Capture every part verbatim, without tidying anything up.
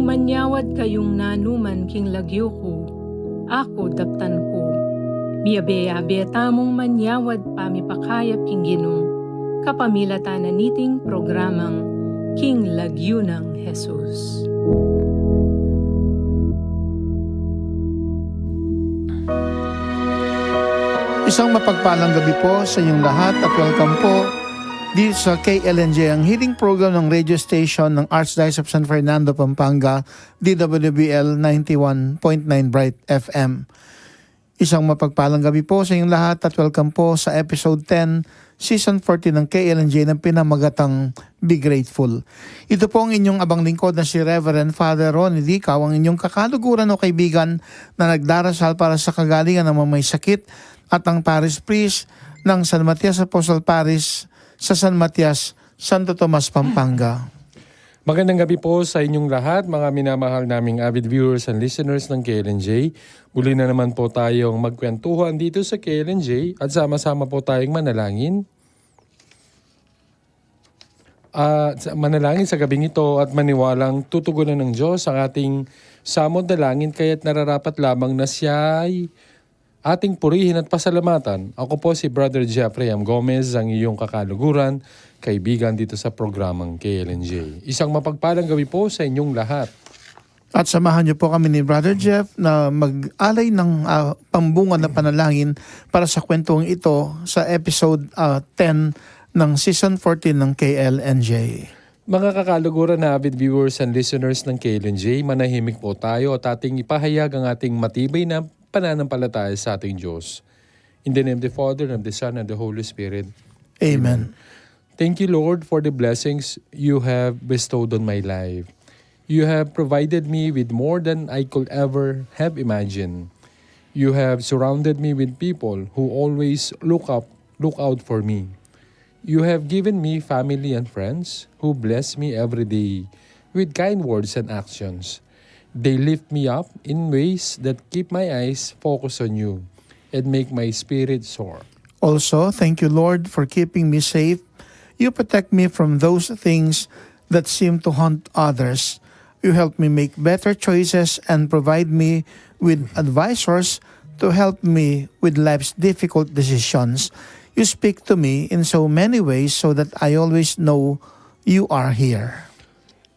Manyawad kayung nanuman king lagyu ku, aku daptan ku. Miyabe-yabe tamung manyawad pamipakayap king Ginu, kapamilatan na niting programang King Lagyu nang Jesus. Isang mapagpalang gabi po sa inyong lahat at welcome po dito sa K L N J, ang healing program ng radio station ng Archdiocese of San Fernando, Pampanga, D W B L ninety-one point nine Bright F M. Isang mapagpalang gabi po sa inyong lahat at welcome po sa episode ten, season fourteen ng K L N J na pinamagatang Be Grateful. Ito po ang inyong abang lingkod na si Reverend Father Ronnie Dicao, ang inyong kakaluguran o kaibigan na nagdarasal para sa kagalingan ng mga may sakit at ang parish priest ng San Matias Apostol Parish sa San Matias, Santo Tomas, Pampanga. Magandang gabi po sa inyong lahat, mga minamahal naming avid viewers and listeners ng K L N J. Muli na naman po tayong magkwentuhan dito sa K L N J at sama-sama po tayong manalangin. At sa, manalangin sa gabing ito at maniwalang tutugunan ng Diyos ang ating samot dalangin, kaya't nararapat lamang na siya'y ating purihin at pasalamatan. Ako po si Brother Jeffrey M. Gomez, ang iyong kakaluguran, kaibigan dito sa programang K L N J. Isang mapagpalang gabi po sa inyong lahat. At samahan niyo po kami ni Brother Jeff na mag-alay ng, ah, pambungad na panalangin para sa kwentuhang ito sa episode, ah, ten ng season fourteen ng K L N J. Mga kakaluguran na avid viewers and listeners ng K L N J, manahimik po tayo at ating ipahayag ang ating matibay na pananampalataya sa ating Diyos. In the name of the Father, and of the Son, and the Holy Spirit. Amen. Amen. Thank you, Lord, for the blessings you have bestowed on my life. You have provided me with more than I could ever have imagined. You have surrounded me with people who always look up, look out for me. You have given me family and friends who bless me every day with kind words and actions. They lift me up in ways that keep my eyes focused on you and make my spirit soar. Also, thank you, Lord, for keeping me safe. You protect me from those things that seem to haunt others. You help me make better choices and provide me with advisors to help me with life's difficult decisions. You speak to me in so many ways so that I always know you are here.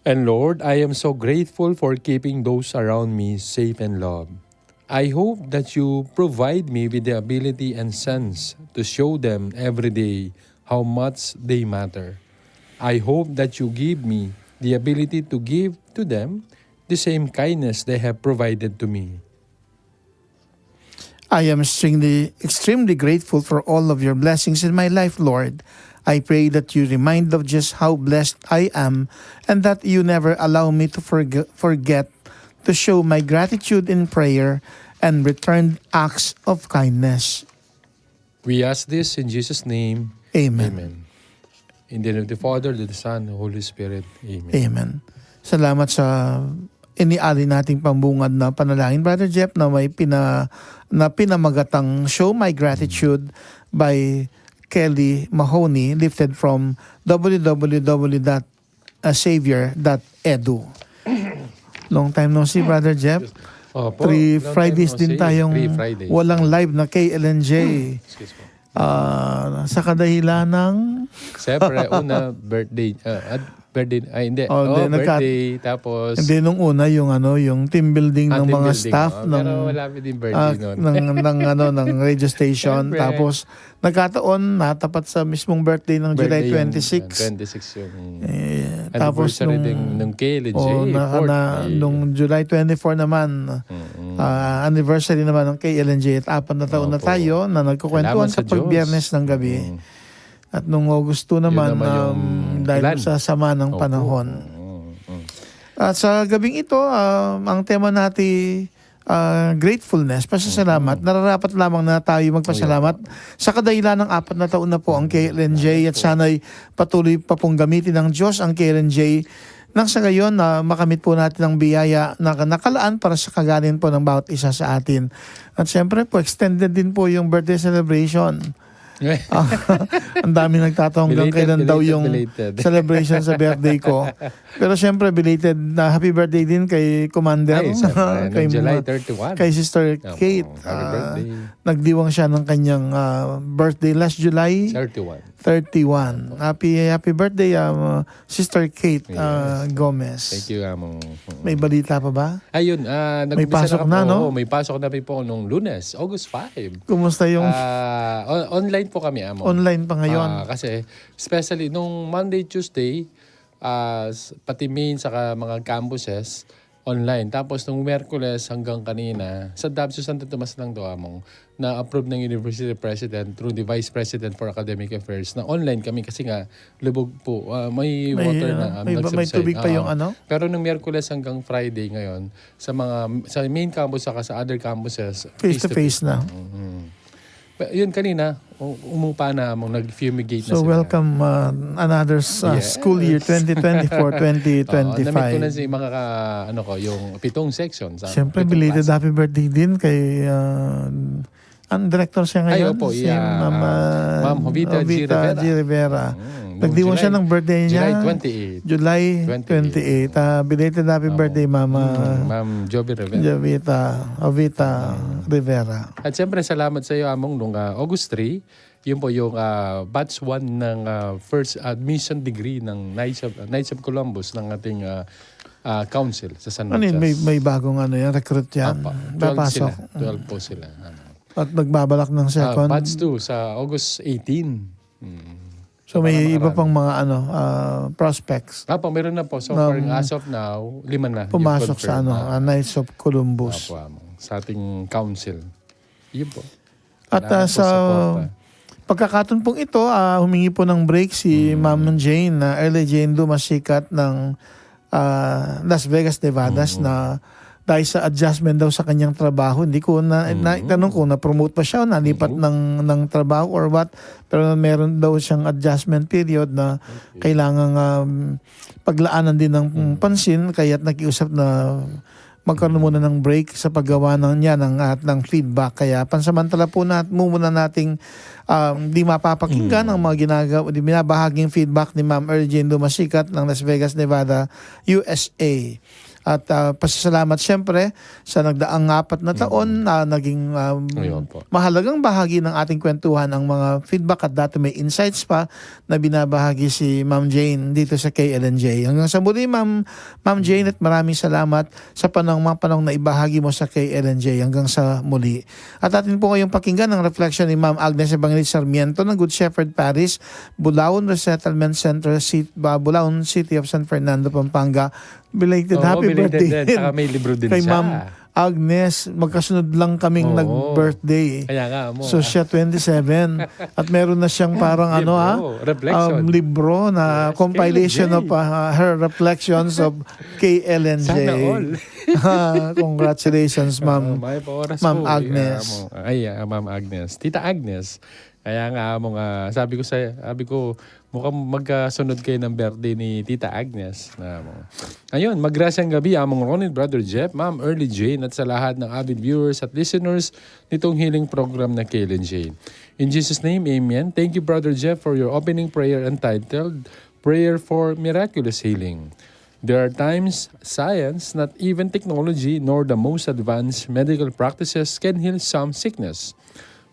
And Lord, I am so grateful for keeping those around me safe and loved. I hope that you provide me with the ability and sense to show them every day how much they matter. I hope that you give me the ability to give to them the same kindness they have provided to me. I am extremely, extremely grateful for all of your blessings in my life, Lord. I pray that you remind of just how blessed I am and that you never allow me to forg- forget to show my gratitude in prayer and returned acts of kindness. We ask this in Jesus' name. Amen. Amen. In the name of the Father, the Son, the Holy Spirit. Amen. Amen. Salamat sa inialay nating pambungad na panalangin, Brother Jeff, na may pina-, na pinamagatang Show My Gratitude by Kelly Mahoney, lifted from w w w dot savior dot e d u. Long time no see, Brother Jeff. Opo, long time no see. Three Fridays din tayong walang live na K L N J. Excuse po. Ah, sa kadahilan ng... Siyempre, una, birthday, ah, at birthday, ay, hindi. Oh, hindi, nagka-, birthday, tapos... Hindi, nung una, yung ano, yung team building ng mga staff ng, ah, ng, ng, ano, ng radio station. Siyempre. Tapos, nagkataon, natapat sa mismong birthday ng July twenty-six. Birthday yung, ah, twenty-six yung anniversary din nung K L N J, oh, na, nung July twenty-four naman, ah, anniversary naman ng K L N J at apat na taon na tayo na nagkukwentuhan kapag Biyernes ng gabi. Opo. Salamat sa Diyos. Mm. At nung August two naman, um, dahil sa sama ng panahon. Yun naman yung plan. Opo. Mm, mm. At sa gabing ito, um, ang tema natin, ah, gratefulness, pasasalamat. Mm. Nararapat lamang na tayo magpasalamat. Opo. Sa kadahilan ng apat na taon na po ang K L N J at sana'y patuloy pa pong gamitin ng Diyos ang K L N J nang sa gayon na makamit po natin ang biyaya na nakalaan para sa kagalingan po ng bawat isa sa atin. At siyempre po, extended din po yung birthday celebration. Ang daming nagtatanong hanggang kailan daw yung celebration sa birthday ko. Pero siyempre, belated na happy birthday din kay Commander. Ay, siyempre. Kay July thirty-one. Kay Sister Kate. Nagdiwang siya ng kanyang, ah, birthday last July thirty-one. Happy, happy birthday, um, Sister Kate, ah, Gomez. Thank you, Among. May balita pa ba? Ayun, ah, may pasok na, no? Oo, may pasok na rin po nung Lunes, August five. Kumusta yung... Ah, on- online po kami, Among. Online pa ngayon? Ah, kasi, especially nung Monday, Tuesday, ah, s- pati main saka mga campuses, online. Tapos nung Miyerkules hanggang kanina, sa DABSU Santo Tomas lang to, Among, na-approve ng university president through the vice president for academic affairs na online kami kasi nga lubog po, ah, may water na, ah, may, may tubig pa yung ano? Pero nung Miyerkules hanggang Friday ngayon, sa mga, sa main campus saka sa other campuses, face to face na. Mhm. Yun, kanina, u- umupa na, Among, nag-fumigate na sila. So, welcome, uh, another, uh, school year, twenty twenty-four, twenty twenty-five. Oo, na-meet ko na si mga ka- ano ko, yung pitong section. Siyempre, belated happy birthday din kay, uh, ang director siya ngayon, si Ma'am, uh, Ma'am Jovita G. Rivera. Nagdiwang siya ng birthday niya, July twenty-eight. Ah, belated happy birthday, Ma'am, uh, Ma'am Jovita Rivera. At siyempre, salamat sa iyo, Among, nung, ah, August three, yun po yung, ah, batch one ng, ah, first admission degree ng Knights of, Knights of Columbus ng ating, ah, ah, council sa San Matias. Ano yun? May, may bagong ano yan, recruit yan? Apa, twelve sila. Papasok. Twelve po sila. Ano. At nagbabalak ng second? Ah, batch two sa August eighteen. Mm. So, may iba pang mga ano, ah, prospects. Apa, meron na po. So far, as of now, lima na yung pumasok sa confirm ano, na, ah, Knights of Columbus. Apo, Among. Sa ating council. Yun po. At, ah, sa pagkakataon pong ito, ah, humingi po ng break si Ma'am Jane, na Early Jane Dumasikat ng, ah, Las Vegas, Nevada, na dahil sa adjustment daw sa kanyang trabaho. Hindi ko na, na itanong kung na-promote pa siya o nalipat ng, ng trabaho or what. Pero meron daw siyang adjustment period na kailangan, um, paglaanan din ng pansin, kaya't nakiusap na magkaroon muna ng break sa paggawa ng, niya ng, at ng feedback. Kaya pansamantala po na, muna nating, um, di mapapakinggan ang mga ginagawa, di binabahaging feedback ni Ma'am Early Jane Dumasikat ng Las Vegas, Nevada, U S A. At, ah, pasasalamat siyempre sa nagdaang apat na taon na naging, um, mahalagang bahagi ng ating kwentuhan ang mga feedback at dati may insights pa na binabahagi si Ma'am Jane dito sa K L N J. Hanggang sa muli, Ma'am, Ma'am Jane, at maraming salamat sa panahon, mga panahong naibahagi mo sa K L N J. Hanggang sa muli. At atin po ngayong pakinggan ang reflection ni Ma'am Agnes Evangelista Sarmiento ng Good Shepherd Parish, Bulaon Resettlement Center, Sit-, ba-, Bulaon, City of San Fernando, Pampanga. Belated happy birthday din. Saka may libro din kay Ma'am Agnes. Magkasunod lang kaming nag-birthday. Kaya nga, Among. So, siya twenty-seven. At meron na siyang parang ano, ah, um, libro na compilation of, ah, her reflections of K L N J. Sana all. Congratulations, Ma'am. Ma'am Agnes. Ay, ah, Ma'am Agnes. Tita Agnes. Kaya nga, Among, ah, sabi ko sa, sabi ko, mukhang magkasunod kayo ng birthday ni Tita Agnes. Na, Among. Ayun, magrasyang gabi, Among Ronnie, Brother Jeff, Ma'am Early Jane, at sa lahat ng avid viewers at listeners nitong healing program na K L N J. In Jesus' name, amen. Thank you, Brother Jeff, for your opening prayer entitled Prayer for Miraculous Healing. There are times science, not even technology, nor the most advanced medical practices can heal some sickness.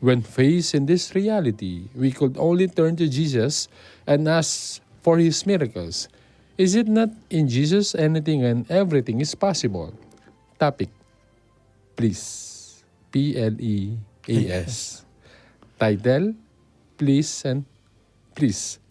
When faced in this reality, we could only turn to Jesus and ask for His miracles. Is it not in Jesus anything and everything is possible? Topic, please. P L E A S. Title, please and please.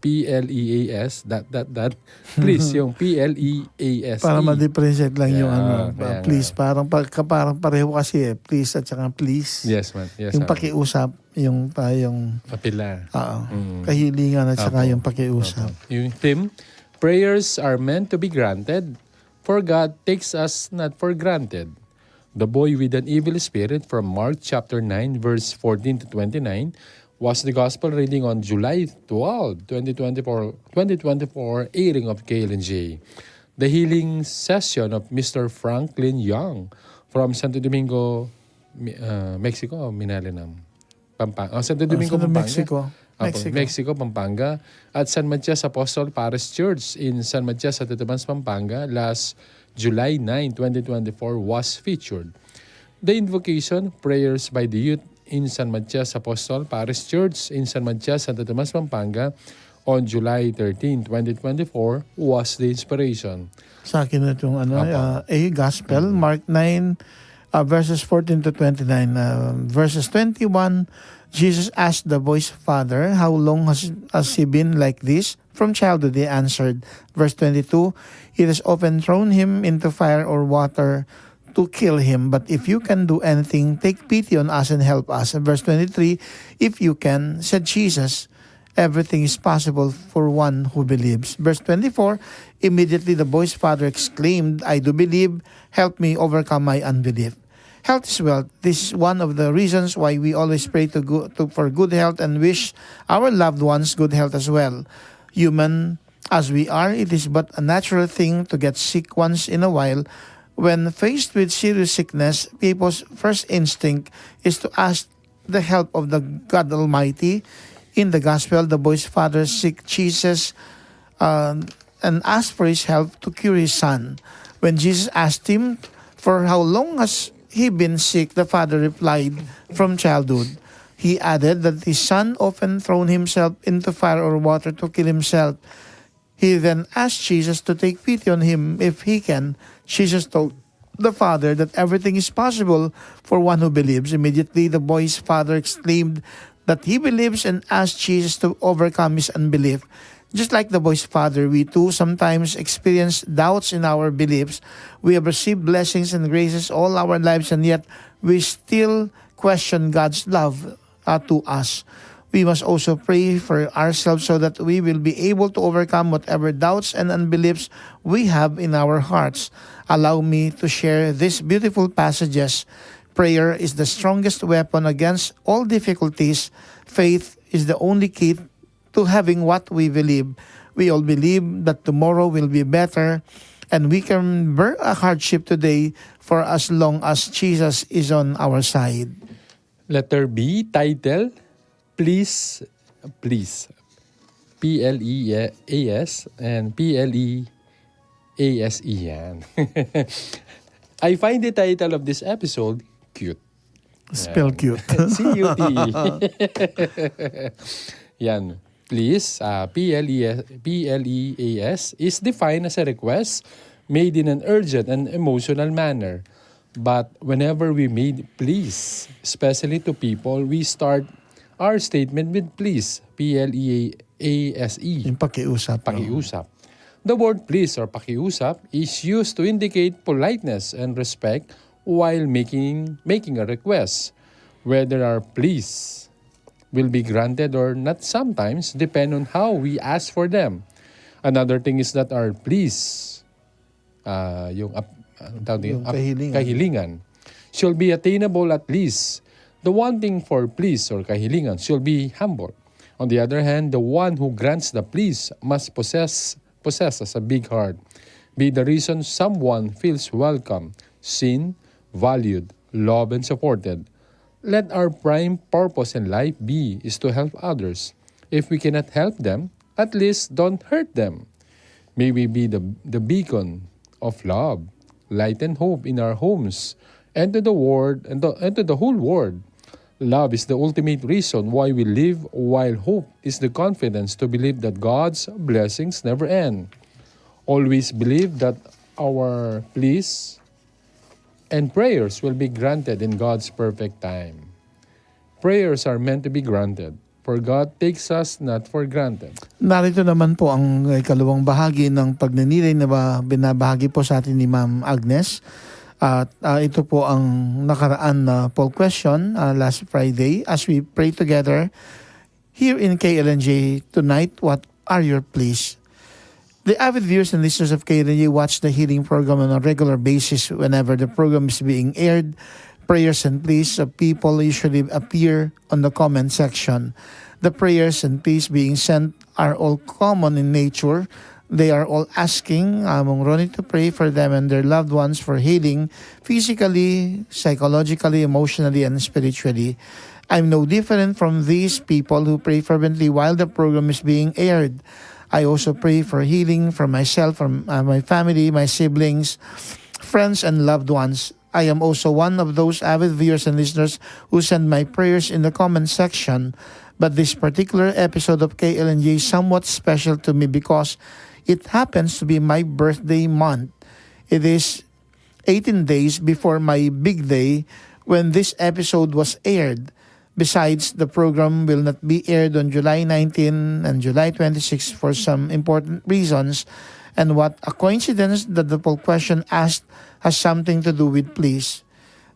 P L E A S, dot, dot, dot. Please, yung P L E A S E. Para ma-differentiate lang yung ano, please. Parang, parang pareho kasi eh. Please at saka please. Yes, man. Yes, yung pakiusap, yung tayong apila. Oo. Kahilingan at saka yung pakiusap. Yung theme, prayers are meant to be granted, for God takes us not for granted. The Boy with an Evil Spirit from Mark chapter nine, verse fourteen to twenty-nine, was the gospel reading on July twelve, twenty twenty-four, twenty twenty-four airing of K L N J. The healing session of Mister Franklin Young from Santo Domingo, Mi- uh, Mexico, Minalinam. Pampanga. Oh, Santo Domingo, Pampanga. Mexico. Apo, Mexico. Mexico, Pampanga. At San Matias Apostol Parish Church in San Matias, Santo Tomas, Pampanga, last July nine, twenty twenty-four, was featured. The invocation, prayers by the youth in San Matias Apostol Parish Church in San Matias, Santo Tomas, Pampanga, on July thirteen, twenty twenty-four, was the inspiration. Sa akin na itong ano, Apo. Ah, A, Gospel, Mark nine, uh, verses fourteen to twenty-nine. Uh, verses twenty-one, Jesus asked the boy's father, "How long has, has he been like this?" "From childhood," he answered. Verse twenty-two, "It has often thrown him into fire or water to kill him. But if you can do anything, take pity on us and help us." Verse twenty-three, "If you can," said Jesus, "everything is possible for one who believes." Verse twenty-four, immediately the boy's father exclaimed, "I do believe, help me overcome my unbelief." Health is wealth. This is one of the reasons why we always pray to go, to, for good health and wish our loved ones good health as well. Human as we are, it is but a natural thing to get sick once in a while. When faced with serious sickness, people's first instinct is to ask the help of the God Almighty. In the gospel, the boy's father seek Jesus, uh, and ask for his help to cure his son. When Jesus asked him, "For how long has he been sick?" the father replied, "From childhood." He added that his son often thrown himself into fire or water to kill himself. He then asked Jesus to take pity on him if he can. Jesus told the father that everything is possible for one who believes. Immediately, the boy's father exclaimed that he believes and asked Jesus to overcome his unbelief. Just like the boy's father, we too sometimes experience doubts in our beliefs. We have received blessings and graces all our lives, and yet we still question God's love, uh, to us. We must also pray for ourselves so that we will be able to overcome whatever doubts and unbeliefs we have in our hearts. Allow me to share these beautiful passages. Prayer is the strongest weapon against all difficulties. Faith is the only key to having what we believe. We all believe that tomorrow will be better, and we can bear a hardship today for as long as Jesus is on our side. Letter B, title, Please, Please. P L E A S and P L E A S E yan. I find the title of this episode cute. Spell cute. C U T E. Yan. Please, uh, P L E S, P L E A S is defined as a request made in an urgent and emotional manner. But whenever we made please, especially to people, we start our statement with please, P L E A S E. Yung pakiusap, no? Pakiusap. The word please or pakiusap is used to indicate politeness and respect while making, making a request. Whether our pleas will be granted or not sometimes depend on how we ask for them. Another thing is that our pleas, ah, yung ap-, anong tawag dito? Yung ap-, kahilingan. Kahilingan should be attainable at least. The wanting for pleas or kahilingan should be humble. On the other hand, the one who grants the pleas must possess, possess as a big heart, be the reason someone feels welcome, seen, valued, loved, and supported. Let our prime purpose in life be is to help others. If we cannot help them, at least don't hurt them. May we be the, the beacon of love, light and hope in our homes and to the world and to, and to the whole world. Love is the ultimate reason why we live, while hope is the confidence to believe that God's blessings never end. Always believe that our pleas and prayers will be granted in God's perfect time. Prayers are meant to be granted, for God takes us not for granted. Narito naman po ang ikalawang bahagi ng pagninilay na ba-, binabahagi po sa atin ni Ma'am Agnes. At, ah, ito po ang nakaraan na poll question, ah, last Friday. As we pray together here in K L N J tonight, what are your pleas? The avid viewers and listeners of K L N J watch the healing program on a regular basis. Whenever the program is being aired, prayers and pleas of people usually appear on the comment section. The prayers and pleas being sent are all common in nature. They are all asking Among Ronnie to pray for them and their loved ones for healing physically, psychologically, emotionally, and spiritually. I'm no different from these people who pray fervently while the program is being aired. I also pray for healing for myself, from uh, my family, my siblings, friends, and loved ones. I am also one of those avid viewers and listeners who send my prayers in the comment section. But this particular episode of K L N J is somewhat special to me because it happens to be my birthday month. It is eighteen days before my big day when this episode was aired. Besides, the program will not be aired on July nineteen and July twenty-six for some important reasons. And what a coincidence that the poll question asked has something to do with pleas.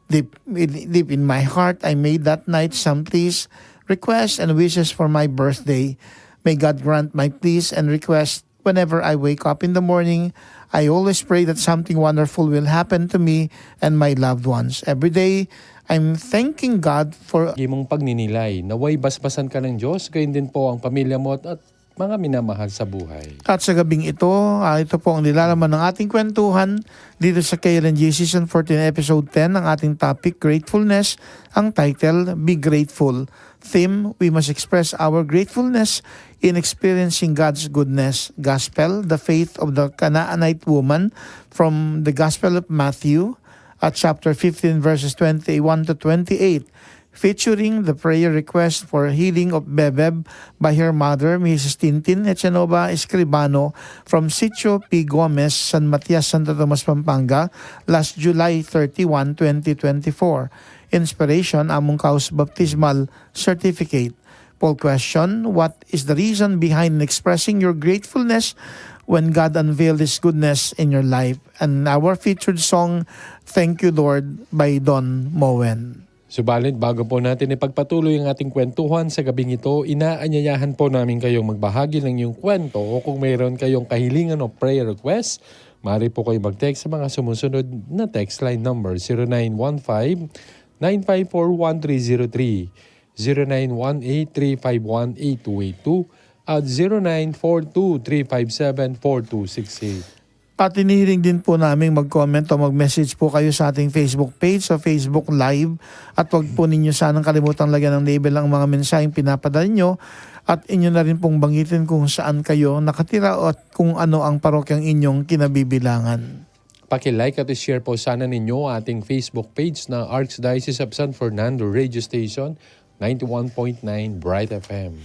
Deep, deep in my heart, I made that night some pleas, requests, and wishes for my birthday. May God grant my pleas and requests whenever I wake up in the morning. I always pray that something wonderful will happen to me and my loved ones. Every day, I'm thanking God for Gimong pagninilay, naway basbasan ka ng Diyos, gayon din po ang pamilya mo at, at mga minamahal sa buhay. At sa gabing ito, ah, ito po ang nilalaman ng ating kwentuhan dito sa K L N J Season fourteen, Episode ten, ang ating topic, gratefulness. Ang title, Be Grateful. Theme, we must express our gratefulness in experiencing God's goodness. Gospel, the faith of the Canaanite woman from the Gospel of Matthew, at chapter fifteen, verses twenty-one to twenty-eight, featuring the prayer request for healing of Bebeb by her mother, Missus Tintin Echanova Escribano, from Sitio P. Gomez, San Matias, Santo Tomas, Pampanga, last July thirty-one, twenty twenty-four. Inspiration, Among Kaus Baptismal Certificate. Poll question, what is the reason behind expressing your gratefulness when God unveiled His goodness in your life? And our featured song, Thank You Lord by Don Moen. Subalit, bago po natin ipagpatuloy ang ating kwentuhan sa gabing ito, inaanyayahan po namin kayong magbahagi ng inyong kwento o kung mayroon kayong kahilingan o prayer request, maaari po kayong mag-text sa mga sumusunod na text line number: zero nine one five, nine five four, one three zero three, zero nine one eight, three five one, eight two eight two, at zero nine four two, three five seven, four two six eight. At inihiling din po naming mag-comment o mag-message po kayo sa ating Facebook page o Facebook Live. At wag po ninyo sanang kalimutang lagyan ng label ang mga mensaheng pinapadala nyo. At inyo na rin pong banggitin kung saan kayo nakatira at kung ano ang parokyang inyong kinabibilangan. Paki-like at i-share po sana ninyo ating Facebook page na Archdiocese of San Fernando Radio Station, ninety-one point nine Bright F M.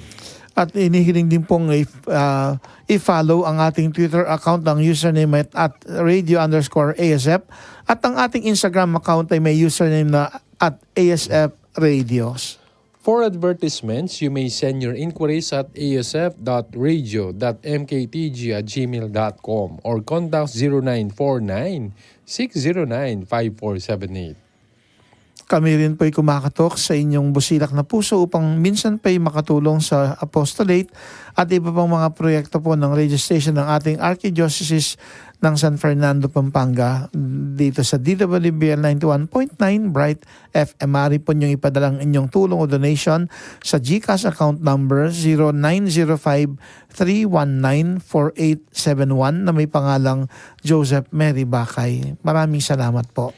At inihiling din pong i- ah, i-follow ang ating Twitter account, ang username ay at radio underscore A S F, at ang ating Instagram account ay may username na at A S F Radios. For advertisements, you may send your inquiries at A S F dot radio dot M K T G at gmail dot com or contact zero nine four nine, six zero nine, five four seven eight. Kami rin po'y kumakatok sa inyong busilak na puso upang minsan pa'y makatulong sa apostolate at iba pang mga proyekto po ng radio station ng ating Archdiocese ng San Fernando, Pampanga, dito sa D W B L ninety-one point nine Bright F M. Maaari po niyong ipadala ang inyong tulong o donation sa GCash account number zero nine zero five three one nine four eight seven one na may pangalang Joseph Mary Bakay. Maraming salamat po.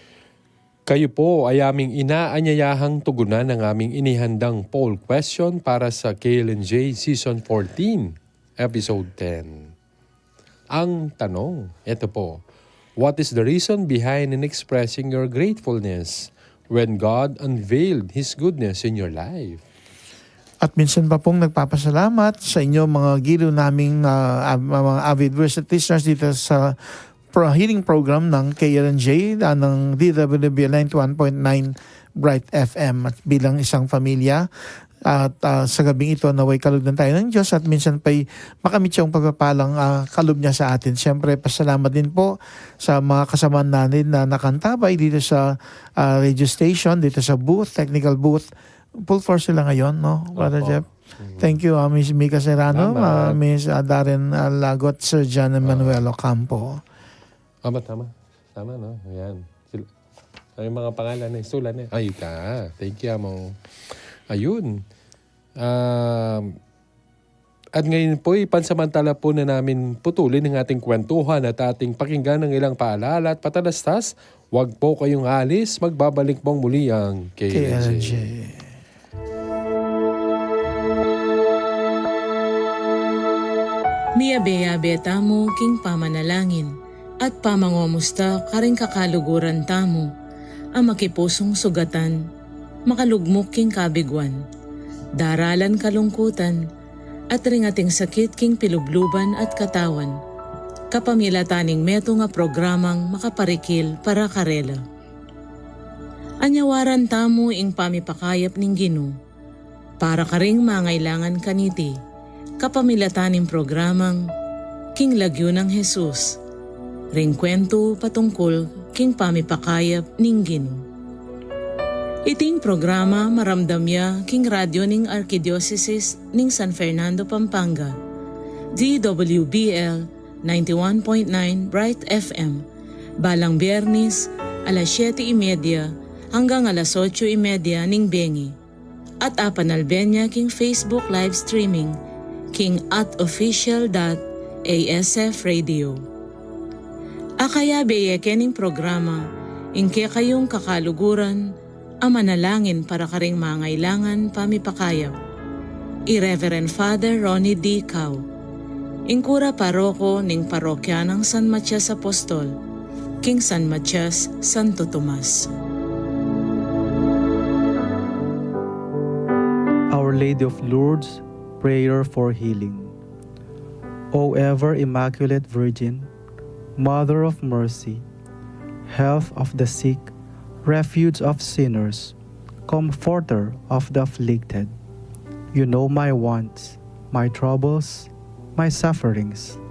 Kayo po ay aming inaanyayahang tugunan ng aming inihandang poll question para sa K L N J Season fourteen, Episode ten. Ang tanong, eto po, what is the reason behind in expressing your gratefulness when God unveiled His goodness in your life? At minsan pa pong nagpapasalamat sa inyo, mga giliw naming, ah, av- mga avid viewers at listeners dito sa pro- healing program ng K L N J, ah, ng D W B L ninety-one point nine Bright F M. At bilang isang pamilya, at, ah, sa gabing ito, naway kalugdan tayo ng Diyos at minsan pa'y makamit yung pagpapalang, ah, kalub niya sa atin. Siyempre, pasalamat din po sa mga kasama natin na nakantabay dito sa, ah, radio station, dito sa booth, technical booth. Full force sila ngayon, no, Brother Opo. Jeff? Mm. Thank you, ah, Miss Mika Serrano, Salamat. ah, Miss, ah, Darren, ah, Lagot, Sir John Emmanuel Ocampo. Tama, tama. Tama, no? Ayan. Sil- Ay, mga pangalan na isulat na. Ay, ka. Thank you, Amo. Ayun. Um, at ngayon po, ipansamantala po na namin putulin ang ating kwentuhan at ating pakinggan ng ilang paalala at patalastas. Huwag po kayong alis, magbabalik pong muli ang K L N J. K L N J. Miyabe-yabe tamu king pamanalangin at pamangomusta karing kakaluguran tamu a makipusung sugatan, makalugmuk king kabiguan, daralan kalungkutan, at ring ating sakit king pilubluban at katawan, kapamilatan ning metung a programang makaparikil para karela. Anyawaran tamu ing pamipakayap ning Ginu para karing mangailangan kaniti, kapamilatan ning programang King Lagyu nang Jesus, ring kuwentu patungkul king pamipakayap ning Ginu. Iting programa maramdam ya king radyo ning Arkidiosesis ning San Fernando, Pampanga, D W B L ninety-one point nine Bright F M, balang Biyernes, alas siyete y media hanggang alas otso y media ning bengi. At apanalben ya king Facebook live streaming king at official dot A S F radio. Akayabe ye kening programa ing kekayung kakaluguran a manalangin para karing mangailangan pamipakayap, i Reverend Father Ronnie D. Cao, ing kura paroko ning parokya nang San Matias Apostol, king San Matias, Santo Tomas. Our Lady of Lourdes, prayer for healing. O ever Immaculate Virgin, Mother of Mercy, Health of the sick, Refuge of sinners, Comforter of the afflicted, you know my wants, my troubles, my sufferings.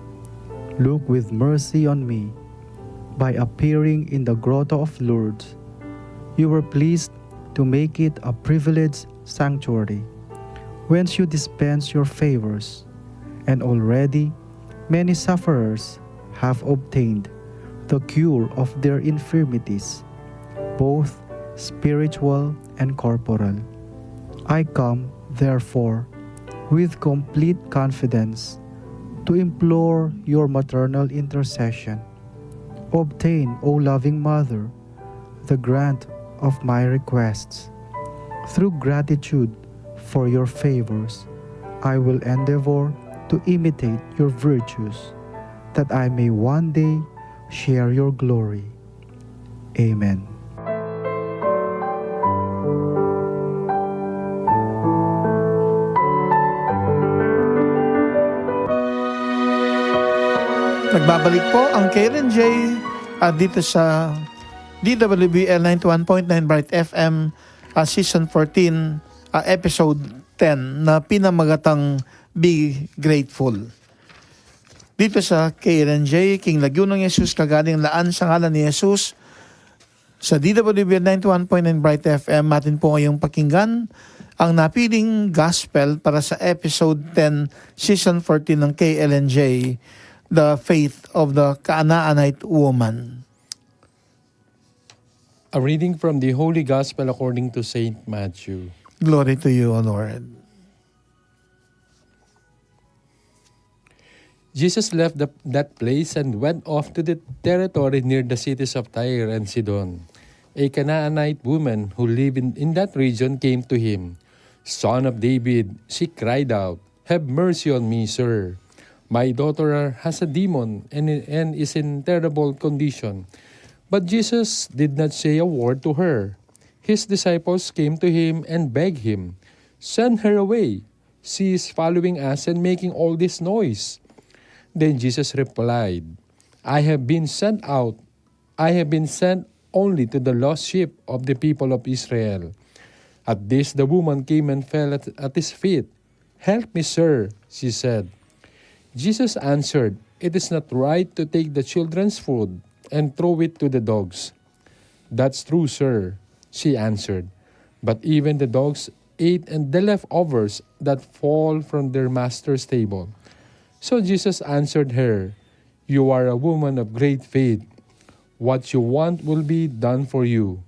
Look with mercy on me. By appearing in the Grotto of Lourdes, you were pleased to make it a privileged sanctuary, whence you dispense your favors, and already many sufferers have obtained the cure of their infirmities, both spiritual and corporal. I come, therefore, with complete confidence to implore your maternal intercession. Obtain, O loving Mother, the grant of my requests. Through gratitude for your favors, I will endeavor to imitate your virtues, that I may one day share your glory. Amen. Nagbabalik po ang K L N J, ah, dito sa D W B L ninety-one point nine Bright F M, ah, Season fourteen, ah, Episode ten na pinamagatang Be Grateful. Dito sa K L N J, King Lagyu nang Jesus, kagaling laan sa ngalan ni Jesus, sa D W B L ninety-one point nine Bright F M, atin po ngayong pakinggan ang napiling gospel para sa Episode ten, Season fourteen ng K L N J, The Faith of the Canaanite Woman. A reading from the Holy Gospel according to Saint Matthew. Glory to you, O Lord. Jesus left the, that place and went off to the territory near the cities of Tyre and Sidon. A Canaanite woman who lived in, in that region came to him. "Son of David," she cried out, "have mercy on me, sir. My daughter has a demon and, and is in terrible condition." But Jesus did not say a word to her. His disciples came to him and begged him, "Send her away. She is following us and making all this noise." Then Jesus replied, "I have been sent out, I have been sent only to the lost sheep of the people of Israel." At this, the woman came and fell at, at his feet. "Help me, sir," she said. Jesus answered, "It is not right to take the children's food and throw it to the dogs." "That's true, sir," she answered. "But even the dogs eat and the leftovers that fall from their master's table." So Jesus answered her, "You are a woman of great faith. What you want will be done for you."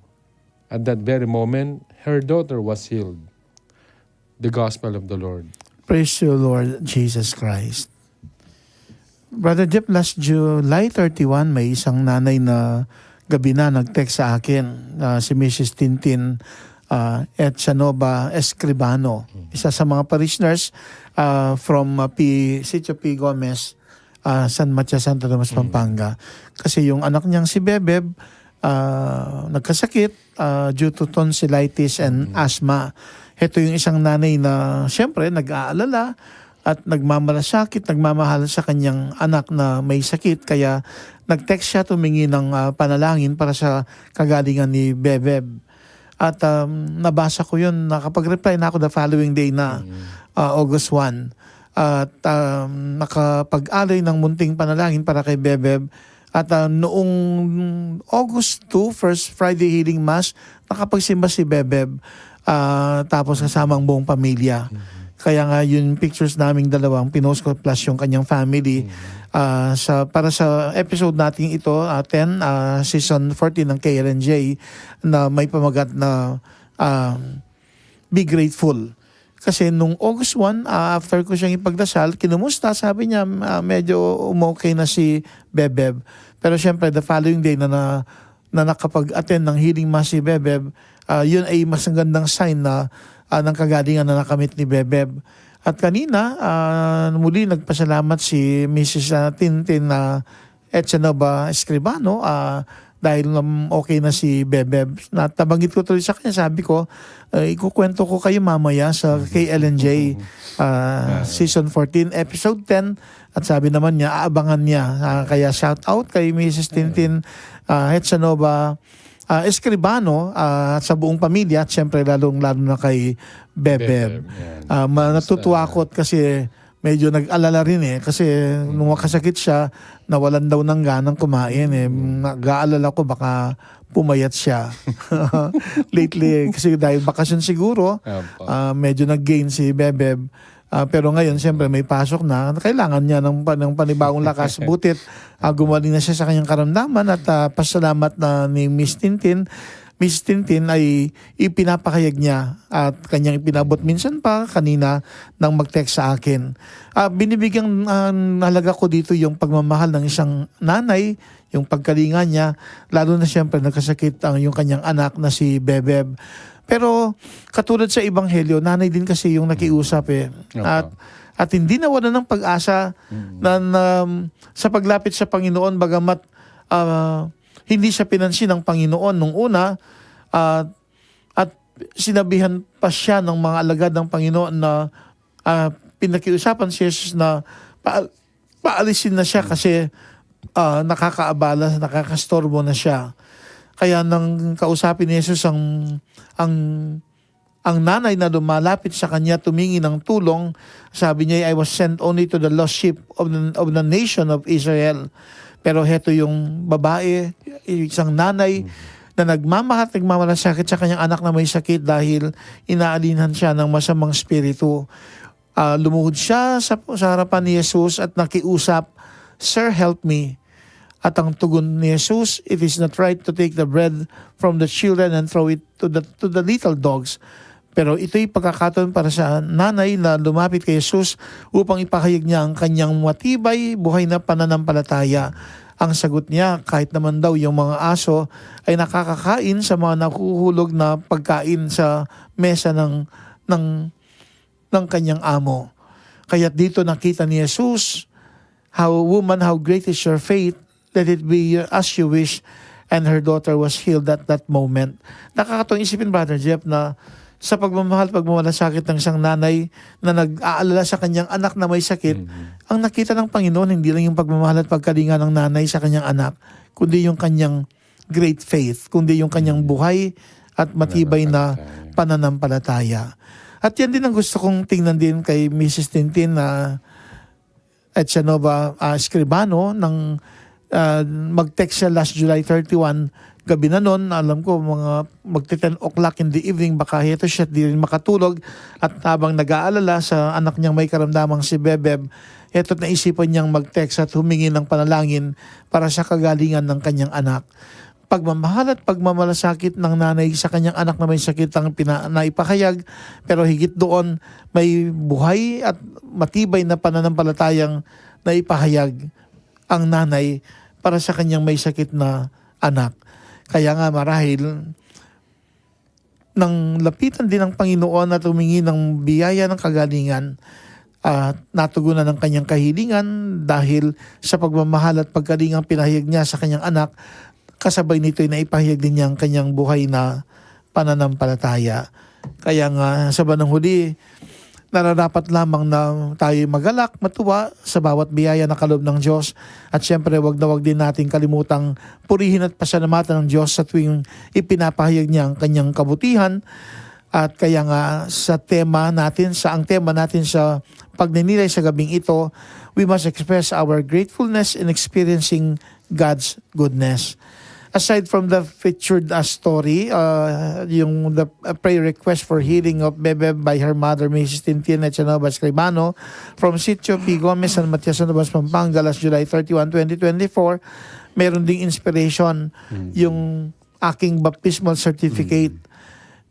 At that very moment, her daughter was healed. The Gospel of the Lord. Praise you, Lord Jesus Christ. Brother Jeff, last July thirty-one, may isang nanay na gabi na nag-text sa akin, ah, si Missus Tintin, ah, Etsanova Escribano, isa sa mga parishioners, ah, from, ah, P, Sitio P Gomez, ah, San Matias, Santo Tomas, Pampanga. Kasi yung anak niyang si Bebeb, ah, nagkasakit, ah, due to tonsillitis and asthma. Heto yung isang nanay na siyempre nag-aalala at nagmamalasakit, nagmamahal sa kanyang anak na may sakit, kaya nag-text siya, tumingi ng, ah, panalangin para sa kagalingan ni Bebeb. At, um, nabasa ko yun, nakapag-reply na ako the following day na, ah, August one. At, um, nakapag-alay ng munting panalangin para kay Bebeb. At, ah, noong August two, first Friday healing mass, nakapagsimba si Bebeb. Ah, tapos kasama ang buong pamilya. Kaya nga yung pictures naming dalawang pinost ko plus yung kanyang family. Ah, sa, para sa episode natin ito, ah, ten, ah, season fourteen ng K L N J, na may pamagat na, ah, Be Grateful. Kasi nung August one, ah, after ko siyang ipagdasal, kinumusta, sabi niya, ah, medyo umokay na si Bebeb. Pero siyempre, the following day na, na, na nakapag-attend ng healing mass si Bebeb, ah, yun ay mas magandang sign na, ah, ng kagalingan na nakamit ni Bebeb. At kanina, ah, muli nagpasalamat si Missus, ah, Tintin na Etsanova Escribano, ah, dahil, um, okay na si Bebeb. Natabanggit ko tuloy sa kanya, sabi ko, ah, ikukwento ko kayo mamaya sa K L N J, ah, season fourteen, episode ten. At sabi naman niya, aabangan niya. Ah, kaya shout out kay Missus Tintin, ah, Etsanova, ah, Escribano, ah, at sa buong pamilya, at siyempre lalong-lalo na kay Bebeb. Bebeb, yan. Ah, ma-, natutuwa ako at kasi medyo nag-alala rin eh. Kasi nung makasakit siya, nawalan daw ng ganang kumain eh. Nag-aalala ko baka pumayat siya. Lately, kasi dahil bakasyon siguro, ah, medyo nag-gain si Bebeb. Ah, pero ngayon, siyempre, may pasok na. Kailangan niya ng, pa-, ng panibagong lakas. Butit, ah, gumaling na siya sa kanyang karamdaman at, ah, pasalamat na ni Miss Tintin. Miss Tintin ay ipinapahayag niya at kanyang ipinabot minsan pa kanina nang mag-text sa akin. Ah, binibigyan, ah, halaga ko dito yung pagmamahal ng isang nanay, yung pagkalinga niya, lalo na siyempre nagkasakit ang, yung kanyang anak na si Bebeb. Pero katulad sa Ebanghelyo, nanay din kasi yung nakiusap eh. At, at hindi nawala ng pag-asa na, na, sa paglapit sa Panginoon, bagamat, ah, hindi siya pinansin ng Panginoon nung una, at, at sinabihan pa siya ng mga alagad ng Panginoon na, ah, pinakiusapan si Jesus na pa-, paalisin na siya kasi, ah, nakakaabala, nakakastorbo na siya. Kaya nang kausapin ni Jesus ang, ang, ang nanay na lumalapit sa kanya, tumingi ng tulong, sabi niya, "I was sent only to the lost sheep of the, of the nation of Israel." Pero heto yung babae, isang nanay na nagmamahal at nagmamalasakit sa kanyang anak na may sakit dahil inaalinan siya ng masamang espiritu. Ah, lumuhod siya sa, sa harapan ni Jesus at nakiusap, "Sir, help me." At ang tugon ni Jesus, "It is not right to take the bread from the children and throw it to the, to the little dogs." Pero ito'y pagkakataon para sa nanay na lumapit kay Jesus upang ipahayag niya ang kanyang matibay, buhay na pananampalataya. Ang sagot niya, kahit naman daw yung mga aso ay nakakakain sa mga nahuhulog na pagkain sa mesa ng, ng ng kanyang amo. Kaya dito nakita ni Jesus, "How, woman, how great is your faith. Let it be your, as you wish." And her daughter was healed at that moment. Nakakatuwang isipin, Brother Jeff, na sa pagmamahal, pagmamalasakit ng isang nanay na nag-aalala sa kanyang anak na may sakit, ang nakita ng Panginoon, hindi lang yung pagmamahal at pagkalinga ng nanay sa kanyang anak, kundi yung kanyang great faith, kundi yung kanyang buhay at matibay na pananampalataya. At yan din ang gusto kong tingnan din kay Missus Tintin na Etsanova, ah, Escribano ng, ah, mag-text siya last July thirty-one, gabi na nun, alam ko, mga magte-ten o'clock in the evening, baka heto siya, di rin makatulog. At habang nag-aalala sa anak niyang may karamdamang si Bebeb, heto't naisipan niyang mag-text at humingi ng panalangin para sa kagalingan ng kanyang anak. Pagmamahal at pagmamalasakit ng nanay sa kanyang anak na may sakit ang pina-, naipahayag, pero higit doon, may buhay at matibay na pananampalatayang naipahayag ang nanay para sa kanyang may sakit na anak. Kaya nga marahil, nang lapitan din ang Panginoon at humingi ng biyaya ng kagalingan, ah, natugunan ang kanyang kahilingan dahil sa pagmamahal at pagkalingang pinahayag niya sa kanyang anak, kasabay nito'y naipahayag din niya ang kanyang buhay na pananampalataya. Kaya nga, sa bandang huli, nararapat lamang na tayo'y magalak, matuwa sa bawat biyaya na kaloob ng Diyos. At siyempre, wag na wag din nating kalimutang purihin at pasalamatan ng Diyos sa tuwing ipinapahayag niya ang kanyang kabutihan. At kaya nga, sa tema natin, sa, ang tema natin sa pagninilay sa gabing ito, we must express our gratefulness in experiencing God's goodness. Aside from the featured, uh, story, uh, yung the, uh, prayer request for healing of Bebe by her mother, Missus Tintina Echanova Escribano, from Sitio P. Gomez, San Matias, San Tomas, Pampanga, last July thirty-one, twenty twenty-four, meron ding inspiration, yung aking baptismal certificate,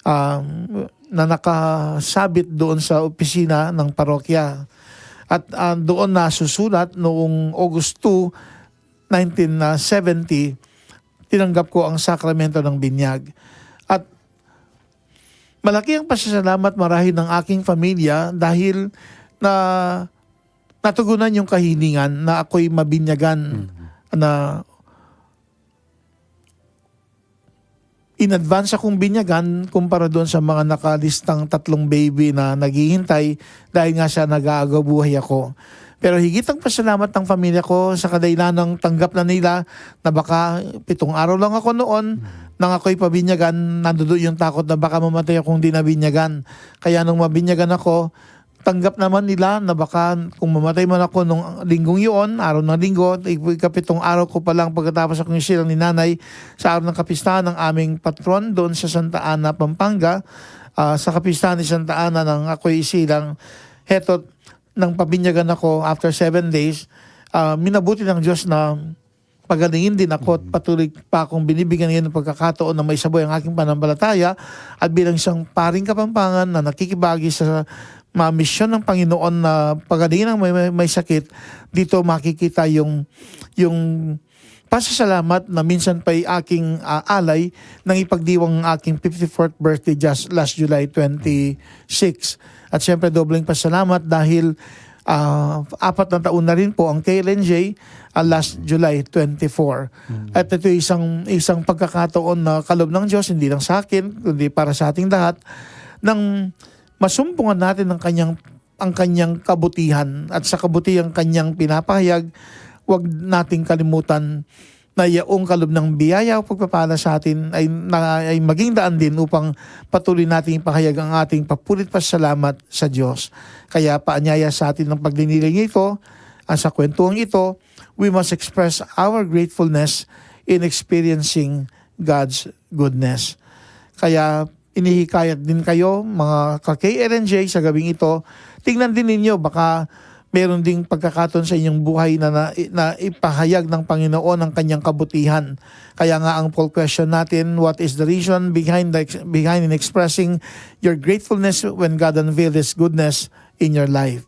um, na nakasabit doon sa opisina ng parokya. At, ah, doon nasusulat, noong August two, nineteen seventy, tinanggap ko ang sakramento ng binyag. At malaki ang pasasalamat marahil ng aking pamilya dahil na natugunan yung kahilingan na ako'y mabinyagan, na in advance akong binyagan kumpara doon sa mga nakalistang tatlong baby na naghihintay dahil nga sa nag-aagaw buhay ako. Pero higit ang pasalamat ng pamilya ko sa kadahilan ng tanggap na nila na baka pitong araw lang ako noon, nang ako'y pabinyagan, nandoon yung takot na baka mamatay akong di nabinyagan. Kaya nung mabinyagan ako, tanggap naman nila na baka kung mamatay man ako nung linggong yun, araw ng linggo, ik-, ikapitong araw ko pa lang pagkatapos akong isilang ni nanay sa araw ng kapistahan ng aming patron doon sa Santa Ana, Pampanga, ah, sa kapistahan ni Santa Ana nang ako'y isilang. Heto't nang pabinyagan ako after seven days, ah, minabuti ng Diyos na pagalingin din ako at patuloy pa akong binibigyan ngayon ng pagkakataon na maisabuhay ang aking pananampalataya at bilang isang paring Kapampangan na nakikibahagi sa mga misyon ng Panginoon na pagalingin ang may, may, may sakit, dito makikita yung, yung pasasalamat na minsan pa'y aking, ah, alay nang ipagdiwang ang aking fifty-fourth birthday just last July twenty-six. At siyempre, dobleng pasalamat dahil, ah, apat na taon na rin po ang K L N J, ah, last July twenty-four. At ito isang, isang pagkakataon na kaloob ng Diyos, hindi lang sa akin, kundi para sa ating lahat, nang masumpungan natin ang kanyang, ang kanyang kabutihan at sa kabutihang kanyang pinapahayag, wag nating kalimutan na yaong kaloob ng biyaya o pagpapala sa atin ay, na, ay maging daan din upang patuloy nating ipahayag ang ating papurit pasalamat sa Diyos. Kaya paanyaya sa atin ng pagdiniling ito, ah, sa kwentuhang ito, we must express our gratefulness in experiencing God's goodness. Kaya inihikayat din kayo, mga ka-K L N J, sa gabing ito, tingnan din ninyo, baka meron ding pagkakataon sa inyong buhay na, na, na ipahayag ng Panginoon ang kanyang kabutihan. Kaya nga ang poll question natin, what is the reason behind the ex-, behind in expressing your gratefulness when God unveiled His goodness in your life?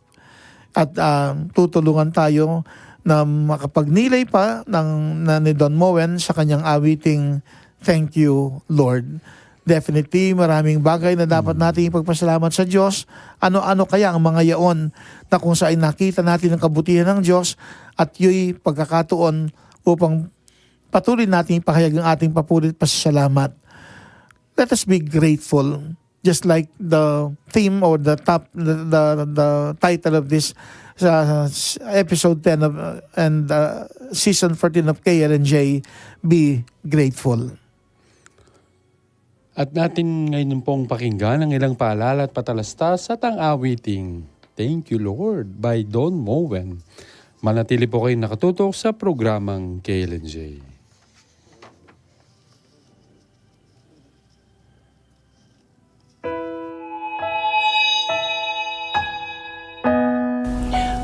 At, ah, tutulungan tayo na makapagnilay pa ng, na ni Don Moen sa kanyang awiting Thank You, Lord. Definitely, maraming bagay na dapat nating ipagpasalamat sa Diyos. Ano-ano kaya ang mga yaon na kung saan nakita natin ang kabutihan ng Diyos at yu'y pagkakataon upang patuloy nating ipahayag ang ating papurit pasasalamat. Let us be grateful. Just like the theme or the top, the, the, the title of this, uh, s-, episode ten of, uh, and, uh, season fourteen of K L N J, Be Grateful. At natin ngayon pong pakinggan ang ilang paalala at patalastas at ang awiting Thank You, Lord by Don Moen. Manatili po kayong nakatutok sa programang K L N J.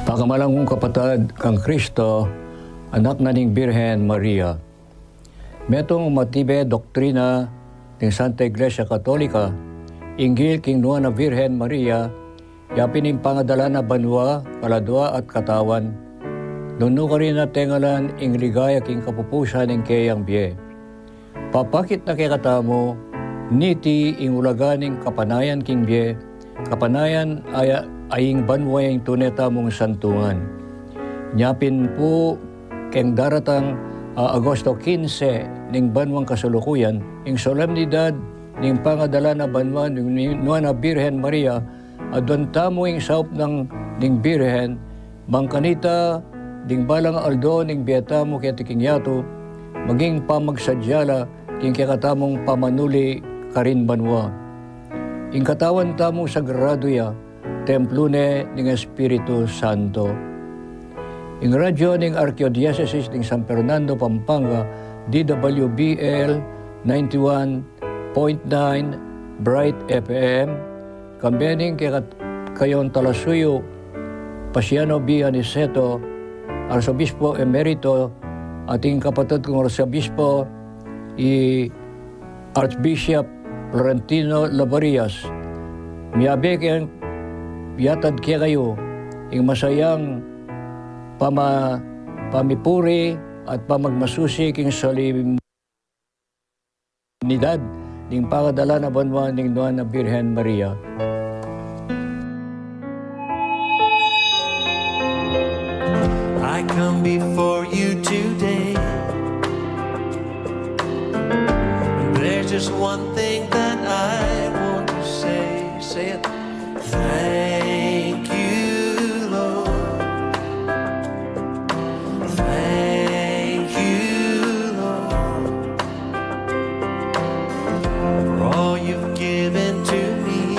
Pagkamalan kung kapatad kang Kristo, anak na ning Birhen Maria. Metung matibe doktrina ning Santa Iglesia Katolika, inggil king Nuan a Birhen Maria, ya pin ing pangadalan na banua, kaladua at katawan. Nung nukarin na tengalan ing ligaya king kapupusan ning keyang bie. Papakit na kekatamu, niti ing ulaga ning kapanayan king bie, kapanayan a ya-, a ing banua ing tune tamung santuan. Nya pin pu, keng daratang, ah, Agosto kinse ning banuang kasalukuyan, ing solemnidad ning pangadala na banua ning, ning Nuan a Birhen Maria, aduan tamu ing saup nang ning Birhen, bang kanita, ding balang aldo ning bie tamu keti king yatu, maging pamagsadya la king kekatamung pamanuli karin banua. Ing katawan tamu sagradu ya, templo ne ning Espiritu Santo. Ing radyo ning Arkidiosesis ning San Fernando, Pampanga, D W B L ninety-one point nine Bright F M, kambe ning keka-, kayong talasuyu, Pasiano B. Aniceto, Arsobispo Emerito, at ing kapatad kung Arsobispo, i Archbishop Florentino Laborias. Miyabe keng yatad kekayu ing masayang pama-, pamipuri at pamagmasusi king solemnidad ning pangadala na banua ning Nuan a Birhen Maria. I come before you today. There's just one thing that I want to say. Say it. Thank you, Lord. Thank you, Lord, for all you've given to me,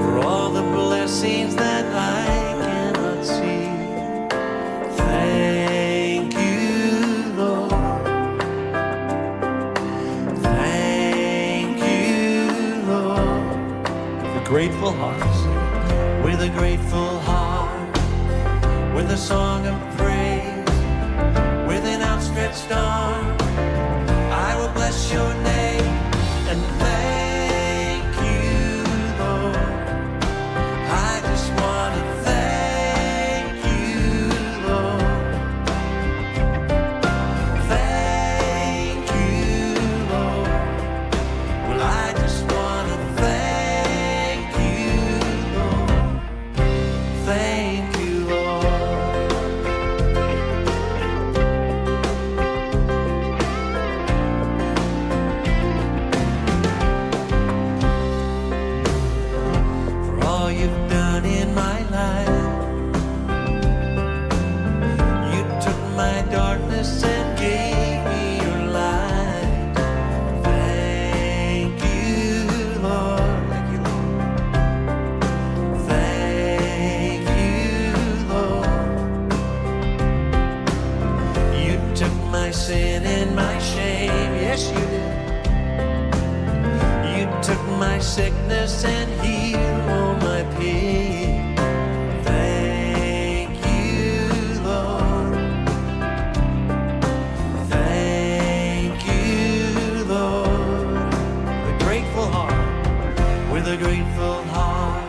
for all the blessings that I cannot see. Thank you, Lord. Thank you, Lord. With a grateful heart. With a grateful heart. With a song of praise. With an outstretched arm, I will bless your name and thank you, Lord. I just want to thank you, Lord. Thank you, Lord. Well, I just want to thank you, Lord. Thank you, Lord. For all you've done in my life. You took my darkness and gave me your light. Thank you, Lord. Thank you, Lord. Thank you, Lord. You took my sin and my shame. Yes, you did. You took my sickness and healed all my pain. Thank you, Lord. Thank you, Lord. With a grateful heart. With a grateful heart.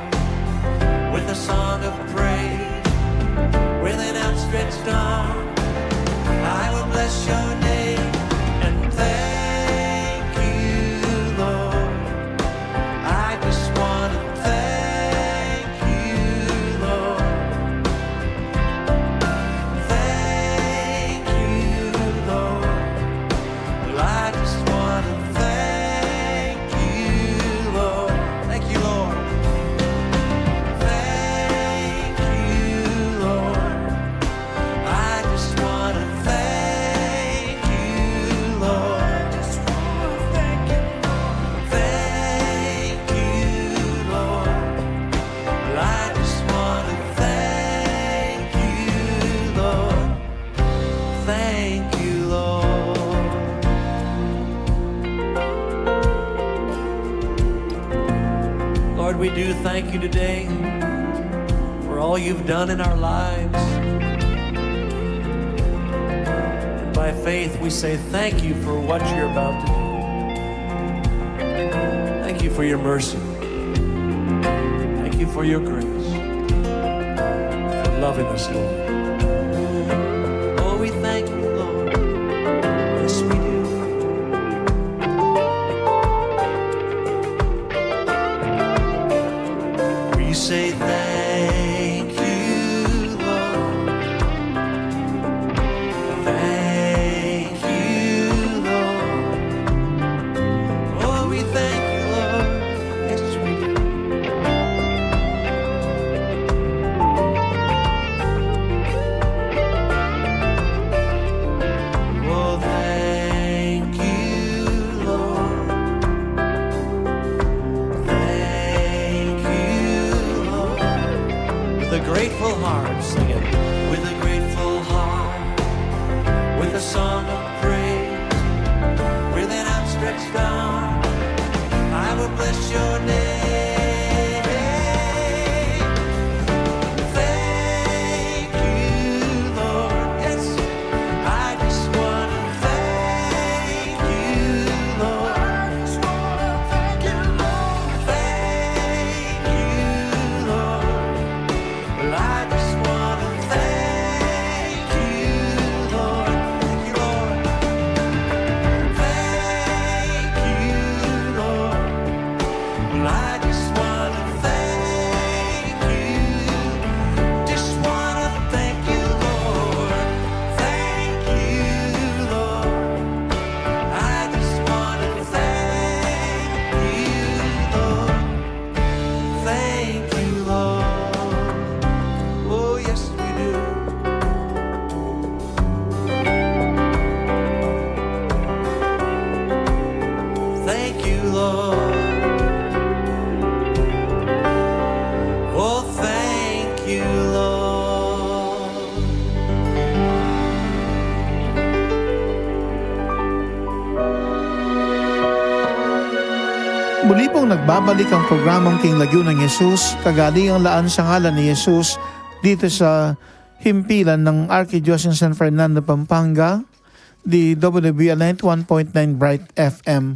With a song of praise. With an outstretched arm. I will bless your name and thank you, Lord. I just want to thank you, Lord. Thank you, Lord. Well, I just want to thank you, Lord. Thank you, Lord. Thank you, Lord. I just want to thank you, Lord. Just want to thank you, Lord. Thank you, Lord. Well, I just want to thank you, Lord. Thank you, Lord. Lord, we do thank you today for all you've done in our lives. And by faith, we say thank you for what you're about to do. Thank you for your mercy. Thank you for your grace, for loving us, Lord. Oh, we thank you, Lord. Yes, we do. Song of praise with an outstretched arm. I will bless your name. Thank you, Lord. Yes, I just want to thank you, Lord. I just want to thank you, Lord. Thank you, Lord. Well, I just want to thank you, Lord. Thank you, Lord. Thank you, Lord. Well, I just want to thank you. Just want to thank you, Lord. Thank you, Lord. I just want to thank you, Lord. Thank you, Lord. Oh, yes, we do. Thank you, Lord. Oh, thank you, Lord. Muli pong nagbabalik ang programang King Lagyu nang Jesus, kagalingan lang sa ngalan ni Jesus, dito sa himpilan ng Arkidiocese ng San Fernando, Pampanga, D W B L ninety-one point nine Bright F M.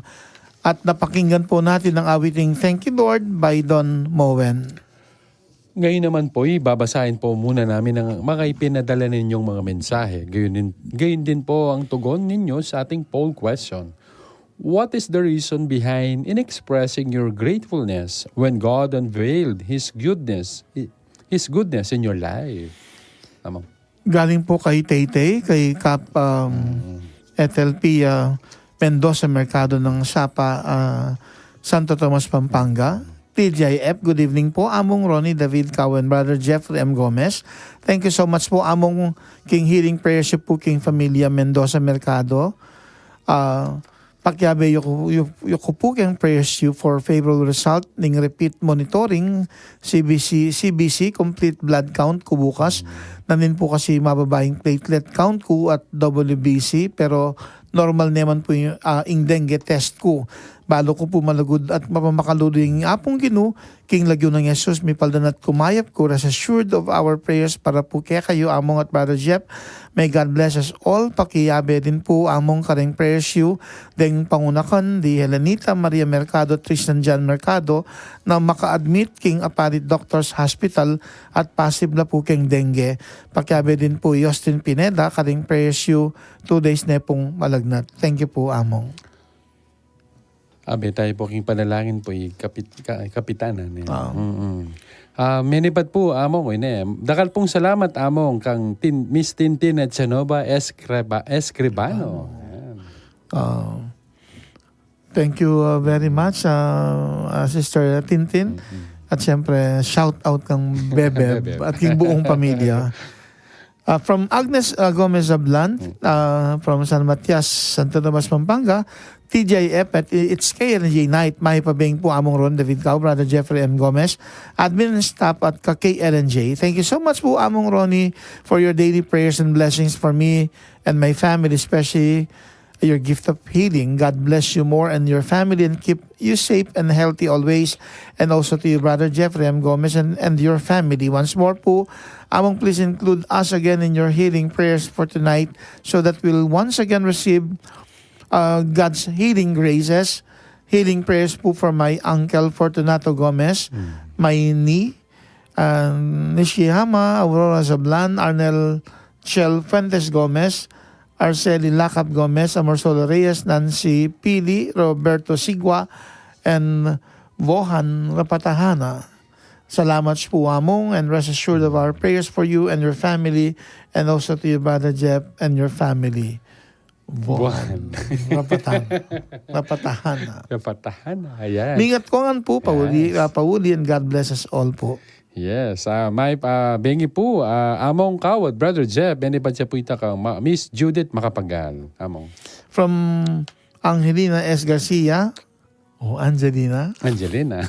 At napakinggan po natin ang awiting Thank You, Lord by Don Moen. Ngayon naman po, ibabasahin po muna namin ang mga ipinadala ninyong mga mensahe. Gayon din, gayon din po ang tugon ninyo sa ating poll question. What is the reason behind in expressing your gratefulness when God unveiled His goodness, His goodness in your life? Among. Galing po kay Taytay, kay Kap, um, Mm. Ethel Pia Mendoza Mercado ng Sapa, ah, Santo Tomas, Pampanga. T J I F, good evening po, Among Ronnie, David, Cowen, Brother Jeffrey M Gomez. Thank you so much po, Among, king healing prayers yu pu king familia Mendoza Mercado. Ah, pakiabe yu ku, yu, yu ku pu keng prayers yu for favorable result ning repeat monitoring, C B C, C B C, complete blood count ku bukas. Nandin pu kasi mababa ing platelet count ku at W B C, pero normal naman pu ing, ah, ing dengue test ku. Balu ku pu malugud at mapamakaludu ing Apung Ginu, king lagyu nang Jesus, mipaldan at kumayap ku, rest assured of our prayers para pu kekayu, Among at Brother Jeff. May God bless us all. Pakiabe din pu, Among, kareng prayers yu deng pangunakan di Helenita Maria Mercado, Tristan John Mercado, na maka-admit king Apalit Doctors Hospital at posible pu keng dengue. Pakiabe din pu i Austin Pineda, kareng prayers yu, two days ne pung malagnat. Thank you pu, Among. Abe tayo po king panalangin po, i kapit-, ka-, kapitanan, eh. Ah. Mm-mm. Ah, menibat po, Among, ine. Dakal pong salamat, Among, kang Tin-, Miss Tintin at Genova Escriba-, Escribano. Ayan. Ah, thank you, uh, very much, uh, uh, Sister Tintin. Mm-mm. At siyempre, shout out kang Bebeb Bebeb. At king buong pamilya. Uh, from Agnes, uh, Gomez Ablan, uh, from San Matias, Santo Tomas, Pampanga, T J I F at i-, it's K L N J night. Mayap a bengi pu, Among Ron, David Cao, Brother Jeffrey M Gomez, admin and staff at ka K L N J. Thank you so much pu, Among Ronnie, for your daily prayers and blessings for me and my family, especially your gift of healing. God bless you more and your family and keep you safe and healthy always. And also to you, Brother Jeffrey M Gomez, and, and your family. Once more pu, Among, please include us again in your healing prayers for tonight so that we'll once again receive, uh, God's healing graces. Healing prayers pu for my uncle Fortunato Gomez, Mm. my knee, uh, Nishihama, Aurora Sablan, Arnel Chel Fuentes Gomez, Arceli Lakap Gomez, Amor Solo Reyes, Nancy Pili, Roberto Sigua, and Vohan Rapatahana. Salamat pu, Among, and rest assured of our prayers for you and your family, and also to your Brother Jeff and your family. Buwan. Buwan. Rapatan. Rapatahan na. Rapatahan na. Ayan. Mingat ko ngan pu, pauli, Yes. ah, pauli, and God bless us all pu. Yes. Ah, may, ah, bengi pu, ah, Among Kawad, Brother Jeff, bengi pa siya pu ita kang Ma-, Miss Judith Macapagal. Among. From Angelina S Garcia. Oh, Angelina. Angelina.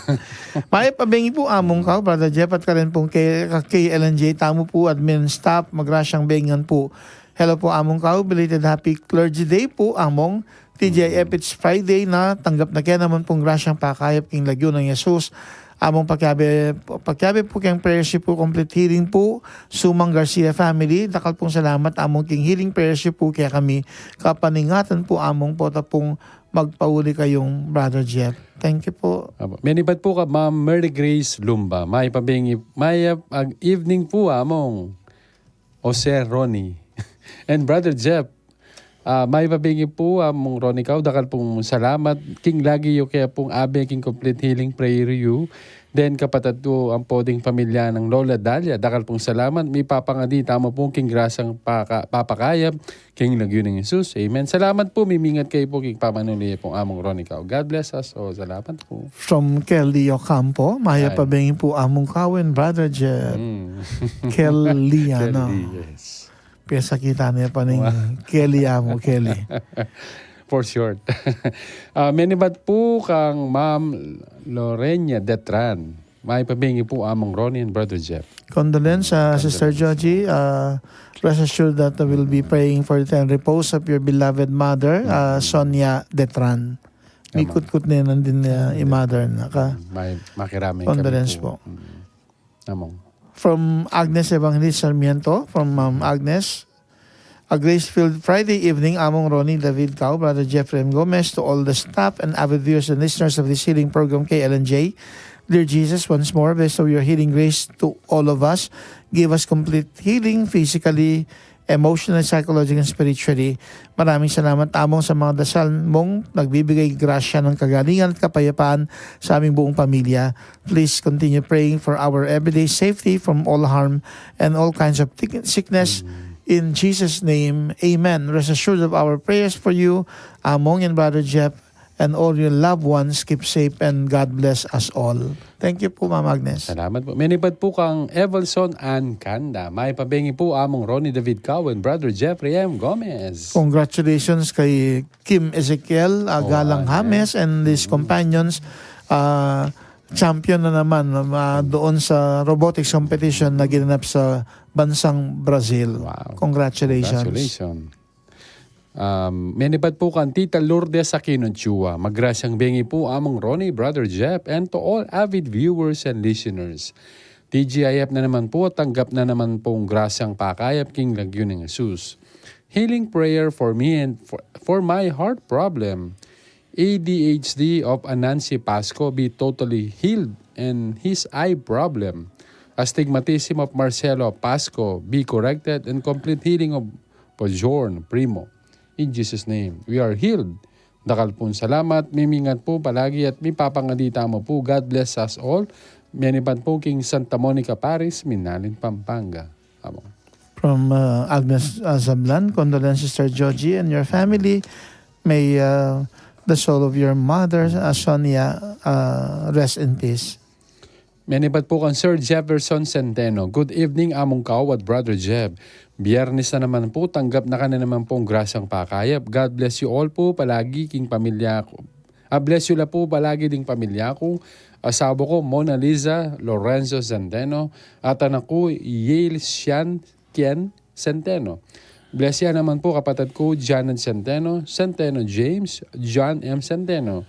Mayap a bengi pu, Among Kawad, Brother Jeff, at karin pung K-, K L N J tamu pu, admin staff, magrasyang bengi ngan pu. Hello po, Among Kau. Belated happy clergy day po, Among. T G I F, it's Friday na, tanggap na ke naman pong grasyang pakayap king lagyu nang Jesus. Among, pakiabe, pakiabe po keng prayers yu po, complete healing po, Sumang Garcia family. Dakal pong salamat, Among, king healing prayers yu po kekami. Kapaningatan po, Among, pota pong magpauli kayong Brother Jeff. Thank you po. Apo. Menibat po ka Ma'am Mary Grace Lumba. Mayap a bengi, mayap a evening po, Among Jose, Ronnie, and Brother Jeff. Ah, mayap a bengi po, Among Ronnie Kau, dakal pong salamat king lagi yu ke pong abe king complete healing prayer yu. Then, kapatad ko, ampo ding pamilya nang Lola Dalia, dakal pong salamat. Mipapangadi tamu pong king grasyang paka-, papakayap king lagyu nang Jesus. Amen. Salamat po, mimingat kayu po king pamanuli pong Among Ronnie Kau. God bless us all. Salamat po. From Kelly Ocampo, mayap a bengi po, Among Kau and Brother Jeff. Mm. Kelly, ano? Kelly, yes. Piyasakita ne pa ning Kelly, Among Kelly. For short. Ah, menibat po kang Ma'am Lorena Detran. Mayap a bengi po, Among Ronnie and Brother Jeff. Condolence, uh, Sister Condolence. Georgie. Uh, rest assured that we'll be praying for the eternal repose of your beloved mother, uh, Sonia Detran. Tama. Mikutkut ne nandin, uh, i mother na ka. May makiraming kami. Condolence po. Mm. Among. From Agnes Evangelist Sarmiento, from Ma'am Agnes. A grace-filled Friday evening, Among Ronnie, David Kau, Brother Jeffrey M. Gomez, to all the staff and avid viewers and listeners of this healing program, K L N J. Dear Jesus, once more, bestow your healing grace to all of us. Give us complete healing physically, emotionally, psychologically, and spiritually. Maraming salamat, Among, sa mga dasal mong nagbibigay grasya ng kagalingan at kapayapaan sa aming buong pamilya. Please continue praying for our everyday safety from all harm and all kinds of tik-, sickness. In Jesus' name, amen. Rest assured of our prayers for you, Among and Brother Jeff, and all your loved ones. Keep safe and God bless us all. Thank you po, Ma'am Agnes. Salamat po. Menibat po kang Evelson Ancanda. Mayap a bengi po, Among Ronnie David Kau and Brother Jeffrey M. Gomez. Congratulations kay Kim Ezekiel, ah, Galang James, and his companions. Ah, champion na naman, ah, doon sa robotics competition na ginanap sa bansang Brazil. Wow. Congratulations. Congratulations. Um, menibat po kang Tita Lourdes Aquino Chua. Magrasyang bengi po, Among Ronnie, Brother Jeff, and to all avid viewers and listeners. T G I F na naman po, tanggap na naman pong grasyang pakayap king lagyu nang Jesus. Healing prayer for me and for, for my heart problem. A D H D of Anansi Pasco be totally healed and his eye problem. Astigmatism of Marcelo Pasco be corrected and complete healing of Pajorn Primo. In Jesus' name, we are healed. Dakal pong salamat, mimingat po palagi at mipapangadi tamu po. God bless us all. Menibat po king Santa Monica Parish, Minalin, Pampanga. Among. From, uh, Agnes, uh, Zablan, condolence, Sister Georgie and your family. May, uh, the soul of your mother, uh, Sonia, uh, rest in peace. Menibat po kang Sir Jefferson Centeno. Good evening, Among Kau at Brother Jeff. Biyernes na naman po, tanggap na ka na naman pong grasyang pakayap. God bless you all po palagi king pamilya ko. Ah, bless you la po palagi ding pamilya ko. Asawa ko, Mona Lisa Lorenzo Centeno, at anak ko, Yale Sian Kien Centeno. Bless ya naman po kapatad ko, Janet Centeno, Centeno James, John M. Centeno.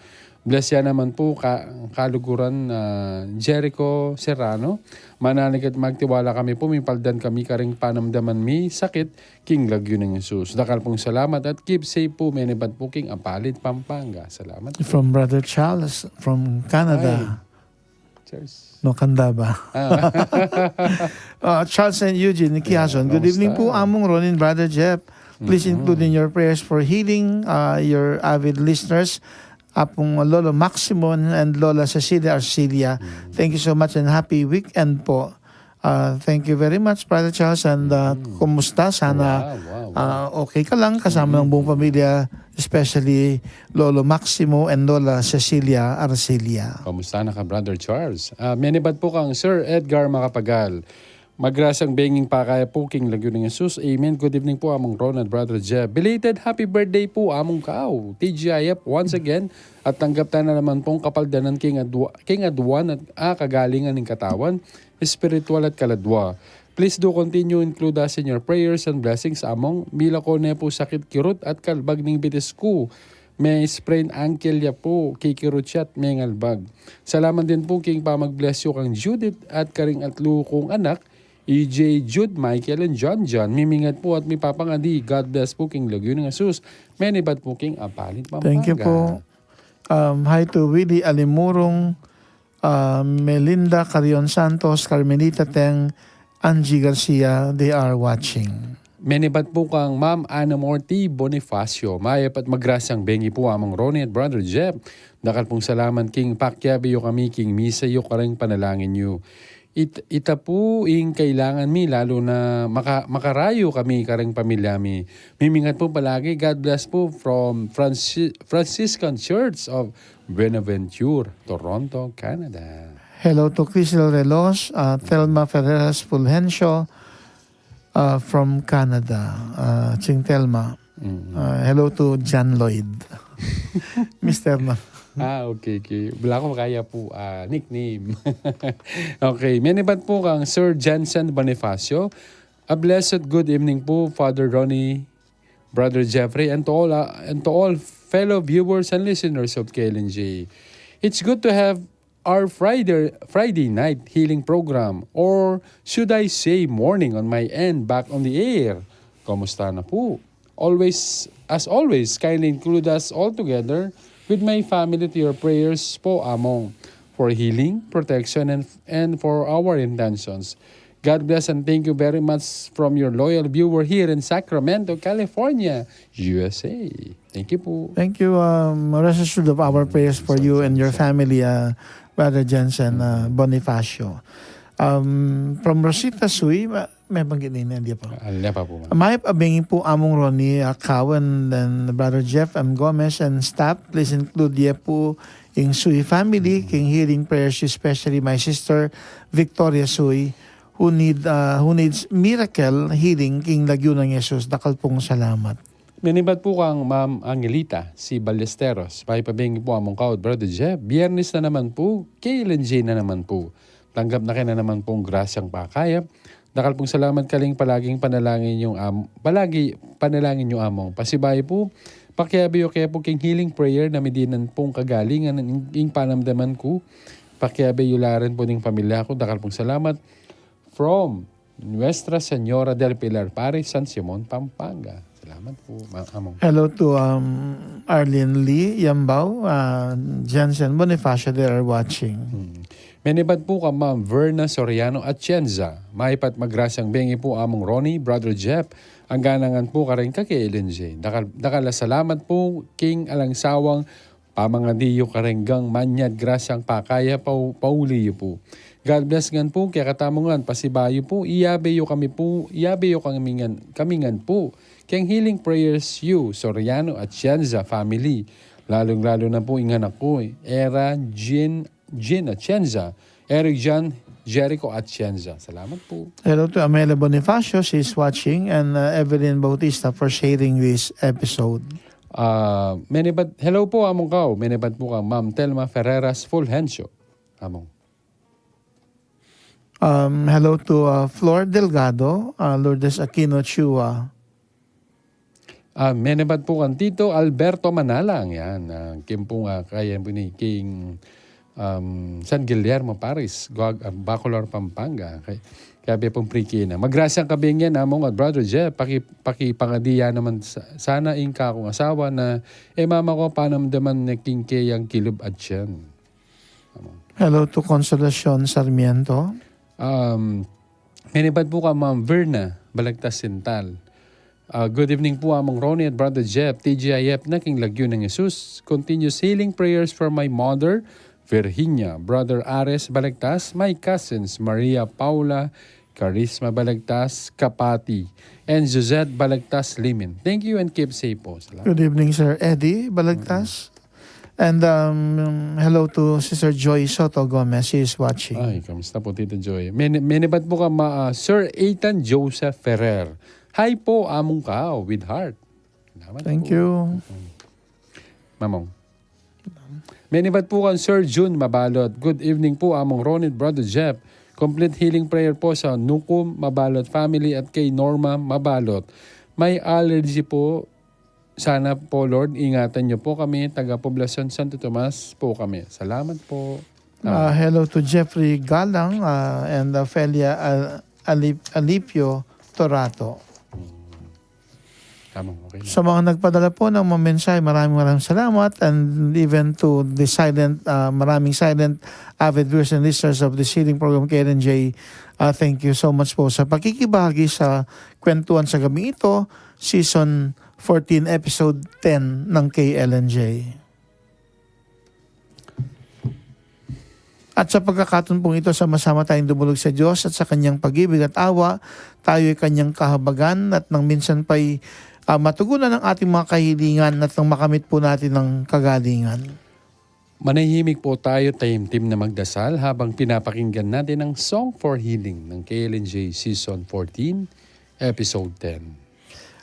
Bless ya naman po ka-, kaluguran, ah, Jericho Serrano. Manalig at magtiwala kami po, mipaldan kami karing panamdaman mi sakit king lagyu nang Jesus. Dakal pong salamat at keep safe po, menibat po king Apalit, Pampanga. Salamat po. From Brother Charles from Canada. Ay. Cheers. No, Canada ba? Ah. Uh, Charles and Eugene Kiason. Yeah, good evening po, kamusta? Among Ronnie and Brother Jeff. Please include in your prayers for healing, uh, your avid listeners, Apong Lolo Maximo and Lola Cecilia Arcilia. Thank you so much and happy weekend po. Uh, thank you very much, Brother Charles. And, uh, kumusta? Sana, wow, wow, wow, uh, okay ka lang kasama ng buong pamilya, especially Lolo Maximo and Lola Cecilia Arcilia. Kumusta na ka, Brother Charles? Ah, menibat po kang Sir Edgar Macapagal. Magrasyang benging pakayap po king lagyu nang Jesus. Amen. Good evening po, Among Ron at Brother Jeff. Belated happy birthday po, Among Kau. T G I F once again. At tanggap ta na naman pong kapaldanan king adwa-, king aduan at, ah, kagalingan ning katawan, espiritual at kaladwa. Please do continue include us in your prayers and blessings, Among. Mila ko ne pu sakit kirut at kalbag ning bitis ku. May sprain ankle ya pu, kikirut siya at may ngalbag. Salamat din pu king pamag-bless yu kang Judith at karing atlu kung anak, E J, Jude, Michael, and John John. Mimingat pu at mipapangadi. God bless pu king lagyu nang Jesus. Menibat pu king Apalit, Pampanga. Thank you po. Um, hi to Willie Alimurong, uh, Melinda Carrion Santos, Carmelita Teng, Angie Garcia, they are watching. Menibat pu kang Ma'am Ana Morty Bonifacio. Mayap at magrasang bengi pu, Among Ronnie at Brother Jeff. Dakal pung salamat king pakiabe yu kami king misa yu kareng panalangin yu. It-, ita pu ing kailangan mi, lalu na maka-, makarayu kami kareng pamilya mi. Mimingat pu palagi. God bless pu from Franci-, Franciscan Church of Buenaventure, Toronto, Canada. Hello to Crisel Relos, uh, Thelma Ferreras Fulgencio, uh, from Canada, uh, Ching Thelma. Mm. Uh, hello to John Lloyd. Mister Ma. Ah, okay, okay. Wala ko kaya pu, ah, nickname. Okay, menibat pu kang Sir Jensen Bonifacio. A blessed good evening pu, Father Ronnie, Brother Jeffrey, and to all, uh, and to all fellow viewers and listeners of K L N J. It's good to have our Friday, Friday night healing program, or should I say morning on my end, back on the air. Kumusta na pu? Always, as always, kindly include us all together with my family to your prayers po, Among, for healing, protection, and, and for our intentions. God bless and thank you very much from your loyal viewer here in Sacramento, California, U S A. Thank you po. Thank you. Um, rest assured of our prayers for you and your family, uh, Brother Jensen, uh, Bonifacio. Um, from Rosita Sui, ma-, may banggit na yun, hindi pa. Ah, hindi pa po, ma'am. Mayap a bengi pu, Among Ronnie, uh, Cowan, and Brother Jeff M. Gomez and staff. Please include ye pu ing Sui family king healing prayers, especially my sister Victoria Sui, who need, uh, who needs miracle healing king lagyu nang Jesus. Dakal pung salamat. Menibat pu kang Ma'am Angelita C. Ballesteros. Mayap a bengi pu, Among Kao at Brother Jeff. Biyernes na naman pu, K L N J na naman pu. Tanggap na ke na naman pung grasyang pakayap. Dakal pung salamat karing palaging panalangin yung am-, palagi panalangin yung, Among. Pasibayu pu, pakiabe yu ke pu king healing prayer na midinan pung kagalingan ing, ing panamdaman ku. Pakiabe yu la rin pu ning pamilya ku. Dakal pung salamat. From Nuestra Señora del Pilar Parish, San Simon, Pampanga. Salamat pu, Ma-, Among. Hello to, um, Arlene Lee Yambao, uh, Jensen Bonifacio, they are watching. Hmm. Menibat pu kang Ma'am Verna Soriano Atienza. Mayap at magrasyang bengi pu, Among Ronnie, Brother Jeff. Angga na ngan pu kareng ka-K L N J. Dakal, dakal a salamat pu king alang sawang pamangadi yu kareng gang manyad grasyang pakayap pau-, pauli yu pu. God bless ngan pu kekatamu ngan, pasibayu pu, iyabe yu kami pu, iyabe yu kami ngan, kami ngan pu keng healing prayers yu, Soriano Atienza family. Lalung-lalu na pu ing anak ku, Era Jean, Jean Atienza, Eric John, Jericho Atienza. Salamat pu. Hello to Amelia Bonifacio, she's watching, and, uh, Evelyn Bautista for sharing this episode. Ah, menibat, hello pu, Among Kao. Menibat pu kang Ma'am Telma Ferreras Fulgencio, Among. Um, hello to, uh, Flor Delgado, uh, Lourdes Aquino Chua. Ah, menibat pu kang Tito Alberto Manalang, yan. Ah, king pu nga, kaya pu ni king, um, San Guillermo Parish, Guag-, ah, Bacolor, Pampanga. Kay, kaya pung priki na. Magrasyang kabingi yan, Among at Brother Jeff, paki-, pakipangadi ya naman sa-, sana ing kakung asawa na, e mama ko, panamdaman ne king keyang kilub at tiyan. Among. Hello to Consolacion Sarmiento. Um, menibat pu kang Ma'am Verna Balagtas Sintal. Ah, good evening pu, Among Ronnie at Brother Jeff. T G I F na king lagyu nang Jesus. Continuous healing prayers for my mother, Virginia, Brother Ares Balagtas, my cousins, Maria, Paula, Carisma Balagtas, Kapati, and Josette Balagtas Limin. Thank you and keep safe po. Salamat. Good evening, Sir Eddie Balagtas. And, um, hello to Sister Joy Soto Gomez. She is watching. Ay, kamusta po, Tita Joy? Meni-, menibat po kang ma-, ah, Sir Ethan Joseph Ferrer. Hi po, Among Kao, with heart. Salamat po. Thank you. Mm. Mamong. Menibat po kang Sir Jun Mabalot. Good evening po, Among Ronnie, Brother Jeff. Complete healing prayer po sa Nukum Mabalot family at kay Norma Mabalot. May allergy po. Sana po, Lord, ingatan niyo po kami. Taga Poblacion Santo Tomas po kami. Salamat po. Uh, hello to Jeffrey Galang uh, and Ophelia Al- Alip- Alipio Torato. Tamang okay na. Sa mga nagpadala po ng mga mensahe, maraming maraming salamat. And even to the silent, uh, maraming silent avid viewers and listeners of the Healing Program K L N J, uh, thank you so much po sa pakikibahagi sa kwentuhan sa gabi ito, Season fourteen, Episode ten ng K L N J. At sa pagkakataon pong ito, sama-sama tayong dumulog sa Diyos at sa Kanyang pag-ibig at awa, tayo'y Kanyang kahabagan at nang minsan pa'y uh, matugunan ang ating mga kahilingan at nang makamit po natin ang kagalingan. Manahimik po tayo, taimtim na magdasal habang pinapakinggan natin ang Song for Healing ng K L N J Season fourteen, Episode ten.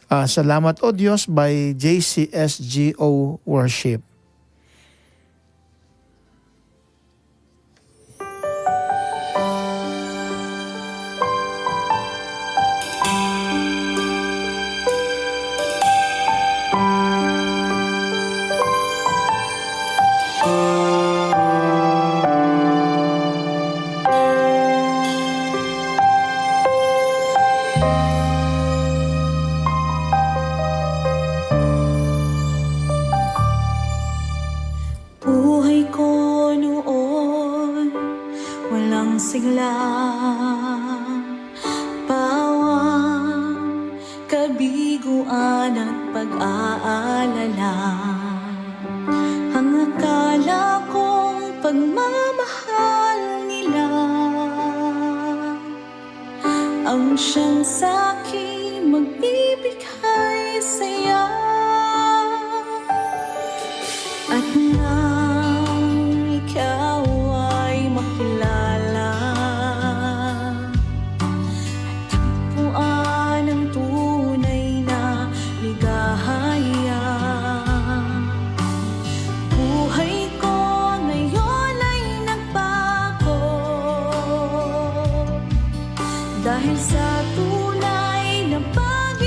Uh, Salamat O Diyos by J C S G O Worship. Buhay ko noon, walang sigla, pawang kabiguan at pag-aalala. Ang akala kong pagmamahal nila ang siyang sa'king magbibigay saya. At nang ikaw ay makilala, tagpuan ang tunay na ligaya. Buhay ko ngayon ay nagbago dahil sa tunay na pag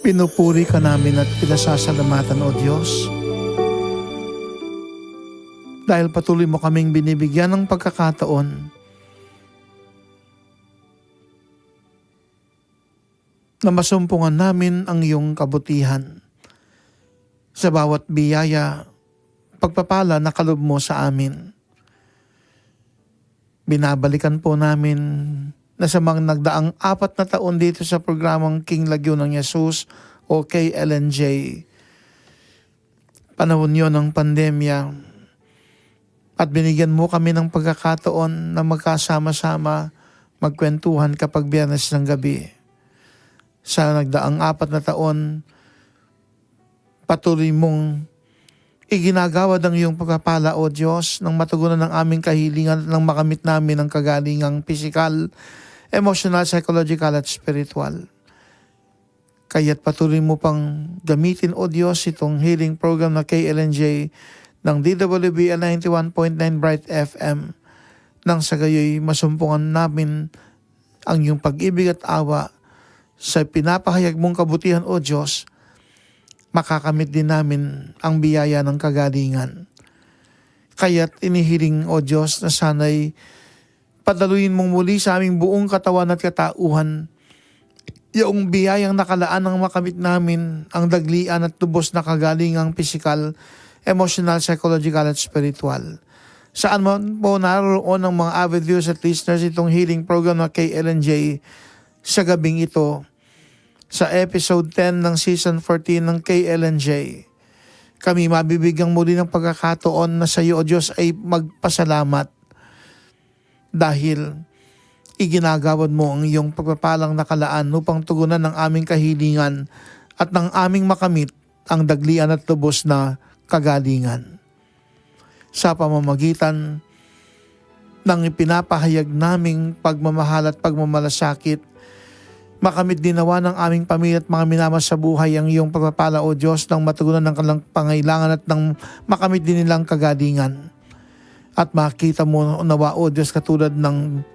Pinupuri ka namin at pinasasalamatan, O Diyos, dahil patuloy mo kaming binibigyan ng pagkakataon na masumpungan namin ang iyong kabutihan sa bawat biyaya, pagpapala na kaloob mo sa amin. Binabalikan po namin na sa mga nagdaang apat na taon dito sa programang King Lagyu ng Yesus o K L N J, panahon yon ng pandemya, at binigyan mo kami ng pagkakataon na magkasama-sama, magkwentuhan kapag Biyernes ng gabi. Sa nagdaang apat na taon, patuloy mong iginagawad ang iyong pagpapala, O Diyos, nang matugunan ang aming kahilingan at nang makamit namin ang kagalingang pisikal, emosyonal, psychological, at spiritual. Kaya't patuloy mo pang gamitin, O Diyos, itong healing program na K L N J ng D W B L ninety-one point nine Bright F M, nang sa gayoy masumpungan namin ang iyong pag-ibig at awa sa pinapahayag mong kabutihan, O Diyos, makakamit din namin ang biyaya ng kagalingan. Kaya't inihiling, O Diyos, na sana'y padaluyin mong muli sa aming buong katawan at katauhan yaong biyayang nakalaan nang makamit namin ang daglian at lubos na kagalingang pisikal, emosyonal, psychological, at spiritual. Saan man po naroroon ang mga avid viewers at listeners itong healing program ng K L N J sa gabing ito, sa episode ten ng season fourteen ng K L N J, kami mabibigyang muli ng pagkakataon na sa iyo, O Diyos, ay magpasalamat dahil iginagawad mo ang iyong pagpapalang nakalaan upang tugunan ang aming kahilingan at nang aming makamit ang daglian at lubos na kagalingan. Sa pamamagitan ng ipinapahayag naming pagmamahal at pagmamalasakit, makamit din nawa ng aming pamilya at mga minamahal sa buhay ang iyong pagpapala, O Diyos, nang matugunan ang kanilang pangailangan at nang makamit din nilang kagalingan. At makita mo nawa, O Diyos, katulad ng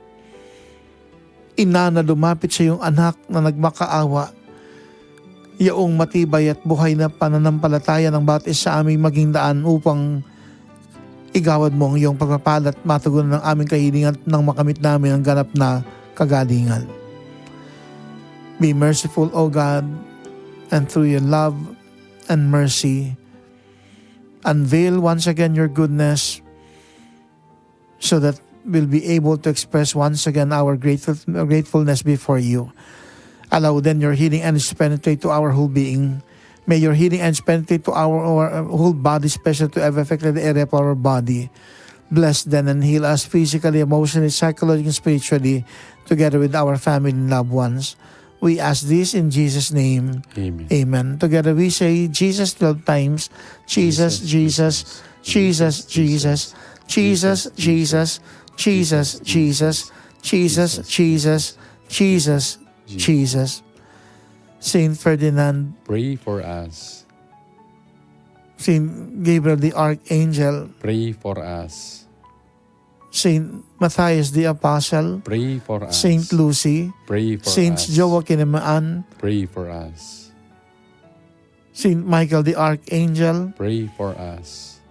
ina na lumapit sa iyong anak na nagmakaawa, yaong matibay at buhay na pananampalataya ng bawat isa aming maging daan upang igawad mo ang iyong pagpapala at matugunan ang aming kahilingan at nang makamit namin ang ganap na kagalingan. Be merciful, O God, and through your love and mercy, unveil once again your goodness so that we'll be able to express once again our grateful, gratefulness before you. Allow then your healing energy to penetrate to our whole being. May your healing energy penetrate to our, our whole body, especially to every affected area of our body. Bless then and heal us physically, emotionally, psychologically, and spiritually, together with our family and loved ones. We ask this in Jesus' name. Amen. Amen. Together we say, "Jesus," twelve times. "Jesus, Jesus, Jesus, Jesus, Jesus, Jesus, Jesus, Jesus, Jesus, Jesus, Jesus, Jesus." Saint Ferdinand. Pray for us. Saint Gabriel the Archangel. Pray for us. Saint Matthias the Apostle. Pray for us. Saint Lucy. Pray for us. Saint Joachim and Anne. Pray for us. Saint Michael the Archangel. Pray for us.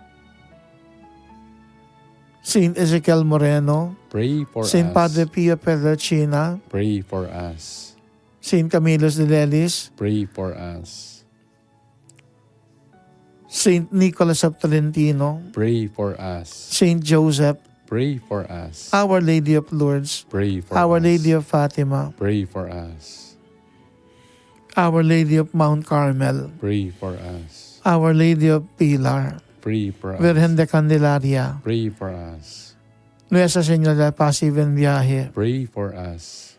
Saint Ezekiel Moreno. Pray for us. Saint Padre Pio Pedrocina. Pray for us. Saint Camillus de Lelis. Pray for us. Saint Nicholas of Tolentino. Pray for us. Saint Joseph. Pray for us. Our Lady of Lourdes. Pray for us. Our Lady of Fatima. Pray for us. Our Lady of Mount Carmel. Pray for us. Our Lady of Pilar. Pray for us. Virgen de Candelaria. Pray for us. Nuestra Señora de la Paz y Buen Viaje. Pray for us.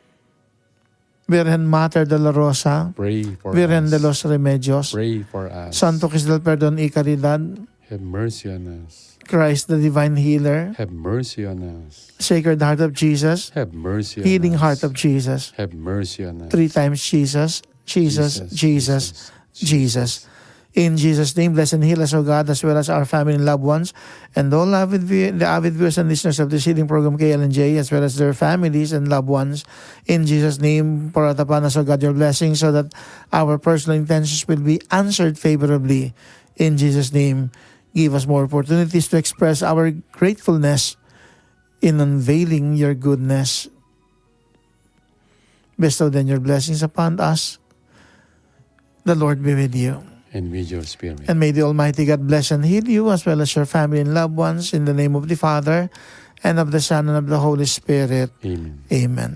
Virgen Mater de la Rosa, pray for us. Virgen de los Remedios, pray for us. Santo Cristo del Perdon y Caridad, have mercy on us. Christ the Divine Healer, have mercy on us. Sacred Heart of Jesus, have mercy on us. Healing Heart of Jesus, have mercy on us. Three times Jesus, Jesus, Jesus, Jesus, Jesus, Jesus. In Jesus' name, bless and heal us, O God, as well as our family and loved ones, and all avid view- the avid viewers and listeners of this healing program, K L N J, as well as their families and loved ones. In Jesus' name, pour out upon us, O God, your blessings so that our personal intentions will be answered favorably. In Jesus' name, give us more opportunities to express our gratefulness in unveiling your goodness. Bestow then your blessings upon us. The Lord be with you. And with your spirit. And may the Almighty God bless and heal you, as well as your family and loved ones, in the name of the Father, and of the Son, and of the Holy Spirit. Amen. Amen.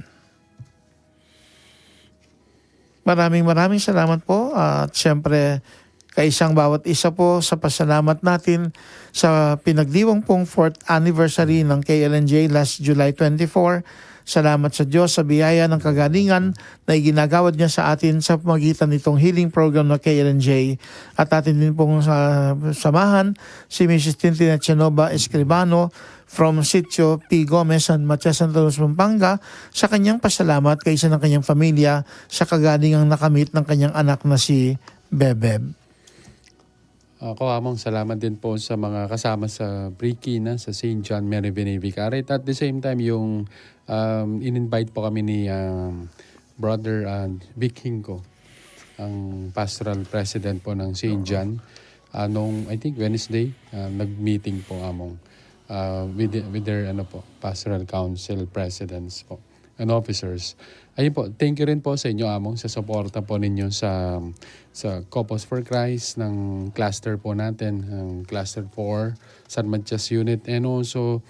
Maraming maraming salamat po. At siyempre, kaisang bawat isa po sa pasalamat natin sa pinagdiwang pong fourth anniversary ng K L N J last July twenty-four. Salamat sa Diyos sa biyaya ng kagalingan na iginagawad niya sa atin sa pamagitan nitong healing program ng K L N J. At atin din pong sa, samahan si Missus Tintin Echanova Escribano from Sitio P. Gomez, San Matias, Santa Cruz, Pampanga, sa kanyang pasalamat kaysa ng kanyang pamilya sa kagalingang nakamit ng kanyang anak na si Bebeb. Ako, Among, salamat din po sa mga kasama sa Briki na sa Saint John Mary Vianney Vicariate. At the same time, yung um, in-invite po kami ni um, Brother uh, Vic Hinco, ang pastoral president po ng Saint John. Uh, nung, I think, Wednesday, uh, nag-meeting po, Among, uh, with, the- with their ano po, pastoral council presidents po and officers. Ayun po, thank you rin po sa inyo, Among, sa suporta po ninyo sa sa Couples for Christ ng cluster po natin, ng cluster four, San Matias unit, and also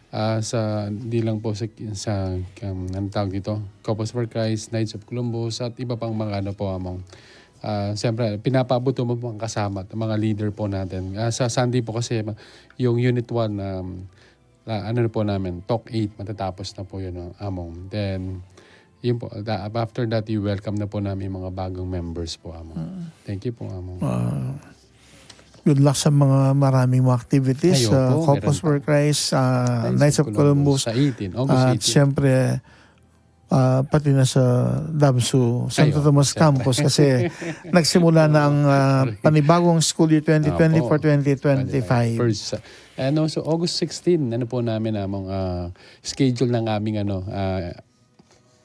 ah, sa, di lang po sa, sa um, ang tawag dito, Couples for Christ, Knights of Columbus, at iba pang mga ano po, Among. Ah, siyempre, pinapaabot mo po ang kasama, ang mga leader po natin. Ah, sa Sunday po kasi, yung Unit one, um, ah, ano na po namin, Talk eight, matatapos na po yun, no, Among. Then, yun po, da- after that, you welcome na po namin yung mga bagong members po, Among. Thank you po, Among. Ah, good luck sa mga maraming mga activities Ay, sa opo, Couples meron for pa. Christ, ah, Knights Knights of of Columbus, Columbus, sa eighteen, August at eighteen. Siyempre, ah, pati na sa DABSU, Santo Ay, opo, Tomas siyempre. Campus, kasi nagsimula na ang ah, panibagong school year twenty twenty-four twenty twenty-five. First, uh, and also, August sixteen, ano po namin, Among, ah, schedule ng aming ano, ah,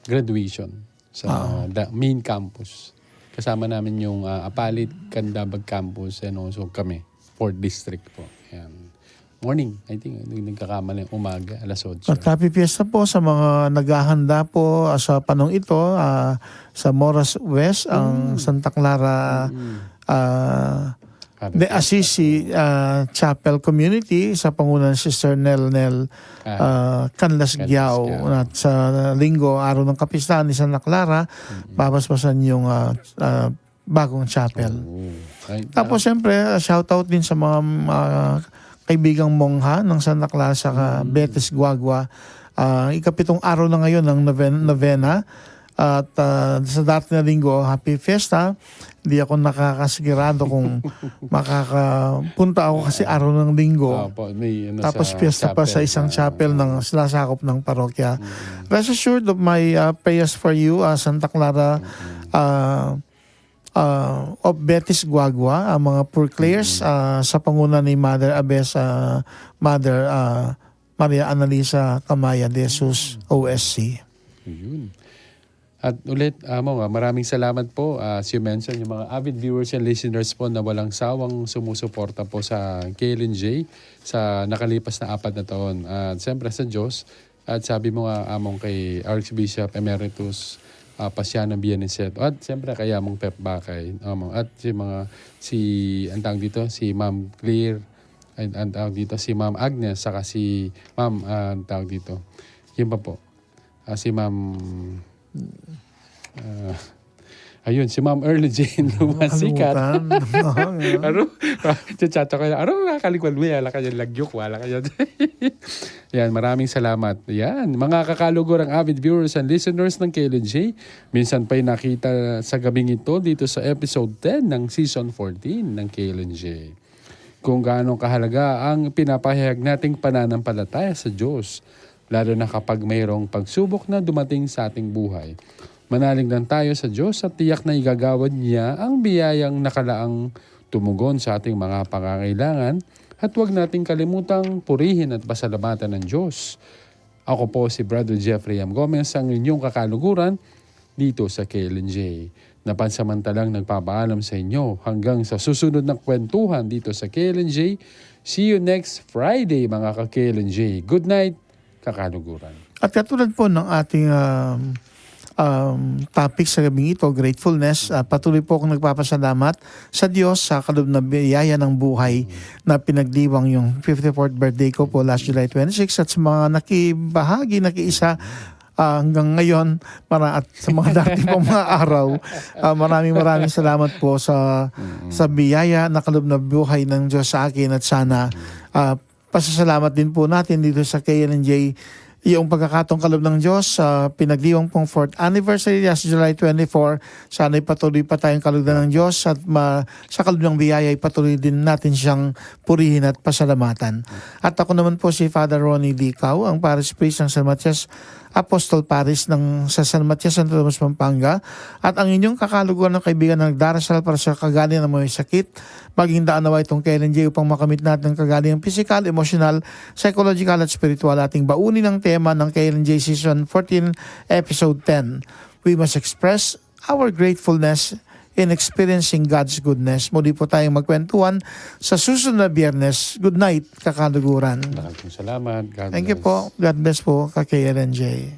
graduation sa Ah. da- main campus. Kasama namin yung ah, Apalit, Candabag Campus, and also kami, fourth District po. Yan. Morning, I think, hindi nagkakamali, umaga, alas otso. At happy fiesta po sa mga naghahanda po ah, sa panong ito ah, sa Moras West, ang Santa Clara ah, Happy de fiesta. Assisi ah, Chapel Community sa panguna ni Sister Nel Nel Ah, ah, Canlas Canlas Giao. Giao. At sa linggo, araw ng kapistahan ni Santa Clara, babasbasan yung ah, ah, bagong chapel. Oo. Ay, Tapos, siyempre, ah, shout out din sa mga ah, kaibigang mongha ng Santa Clara sa Betis Guagua. Ah, ikapitong araw na ngayon ng noven- novena. At ah, sa darating na linggo, happy fiesta. Hindi ako nakakasigurado kung makakapunta ako kasi araw ng linggo. Opo, may ano Tapos sa fiesta pa sa chapel isang na- chapel ng sinasakop ng parokya. Rest assured of my ah, prayers for you, ah, Santa Clara, ah, ah, of Betis Guagua, ang mga Poor Clares, ah, sa panguna ni Mother Abes, ah, Mother ah, Maria Annalisa Camaya de Jesus, O S C. Yun. At ulit, Among, ah, maraming salamat po. Ah, as you mentioned, yung mga avid viewers and listeners po na walang sawang sumusuporta po sa K L N J sa nakalipas na apat na taon. At siyempre sa Diyos, at sabi mo nga, Among, kay Archbishop Emeritus ah, Pasiano Bianicet. At siyempre kay Among Pep Bakay, Among. At si mga, si, ang tawag dito, si Ma'am Claire, ay, ang tawag dito, si Ma'am Agnes, saka si Ma'am, ah, ang tawag dito. Yun pa po. Ah, si Ma'am, ah, ayun, si Ma'am Early Jane Lumasikat. Kalutan. Oo, yun. Aro, chat ko na, aro, nakaligwan mo, wala ka dyan, lagyok, wala ka dyan. Yan, maraming salamat. Yan, mga kakalugurang avid viewers and listeners ng K L N J, minsan pa'y nakita sa gabing ito dito sa episode ten ng season fourteen ng K L N J. Kung gaano kahalaga ang pinapahayag nating pananampalataya sa Diyos, lalo na kapag mayroong pagsubok na dumating sa ating buhay. Manalig lang tayo sa Diyos at tiyak na igagawad niya ang biyayang nakalaang tumugon sa ating mga pangangailangan, at huwag nating kalimutang purihin at pasalamatan ng Diyos. Ako po si Brother Jeffrey M. Gomez, ang inyong kakaluguran dito sa K L N J. Napansamantalang nagpapaalam sa inyo hanggang sa susunod na kwentuhan dito sa K L N J. See you next Friday, mga ka-K L N J. Good night, kakaluguran. At katulad po ng ating, um, um, topic sa gabing ito, gratefulness, ah, patuloy po akong nagpapasalamat sa Diyos sa kaloob na biyaya ng buhay na pinagdiwang yung fifty-fourth birthday ko po last July twenty-six, at sa mga nakibahagi, nakiisa, ah, hanggang ngayon, mara-, at sa mga darating pang mga araw. Ah, maraming, maraming salamat po sa, sa biyaya na kaloob na buhay ng Diyos sa akin, at sana, ah, pasasalamat din po natin dito sa K L N J yung pagkakataong kaloob ng Diyos sa pinagdiwang pong fourth anniversary last July twenty-four. Sana'y patuloy pa tayong kalugdan ng Diyos at ma-, sa kaloob ng biyaya ay patuloy din natin siyang purihin at pasalamatan. At ako naman po si Father Ronnie Licao, ang Parish Priest ng San Matias Apostol Parish ng, sa San Matias, Santo Tomas, Pampanga, at ang inyong kakaluguran ng kaibigan na nagdarasal para sa kagalingan ng mga sakit. Maging daan nawa itong K L N J upang makamit natin ang kagalingan pisikal, emosyonal, psychological at spiritual. Ating baunin ang tema ng K L N J Season fourteen, Episode ten. We must express our gratefulness in experiencing God's goodness. Muli po tayong magkwentuhan sa susunod na Biyernes. Good night, kakaluguran. Maraming salamat. God Thank you bless. Po. God bless po, ka-K L N J.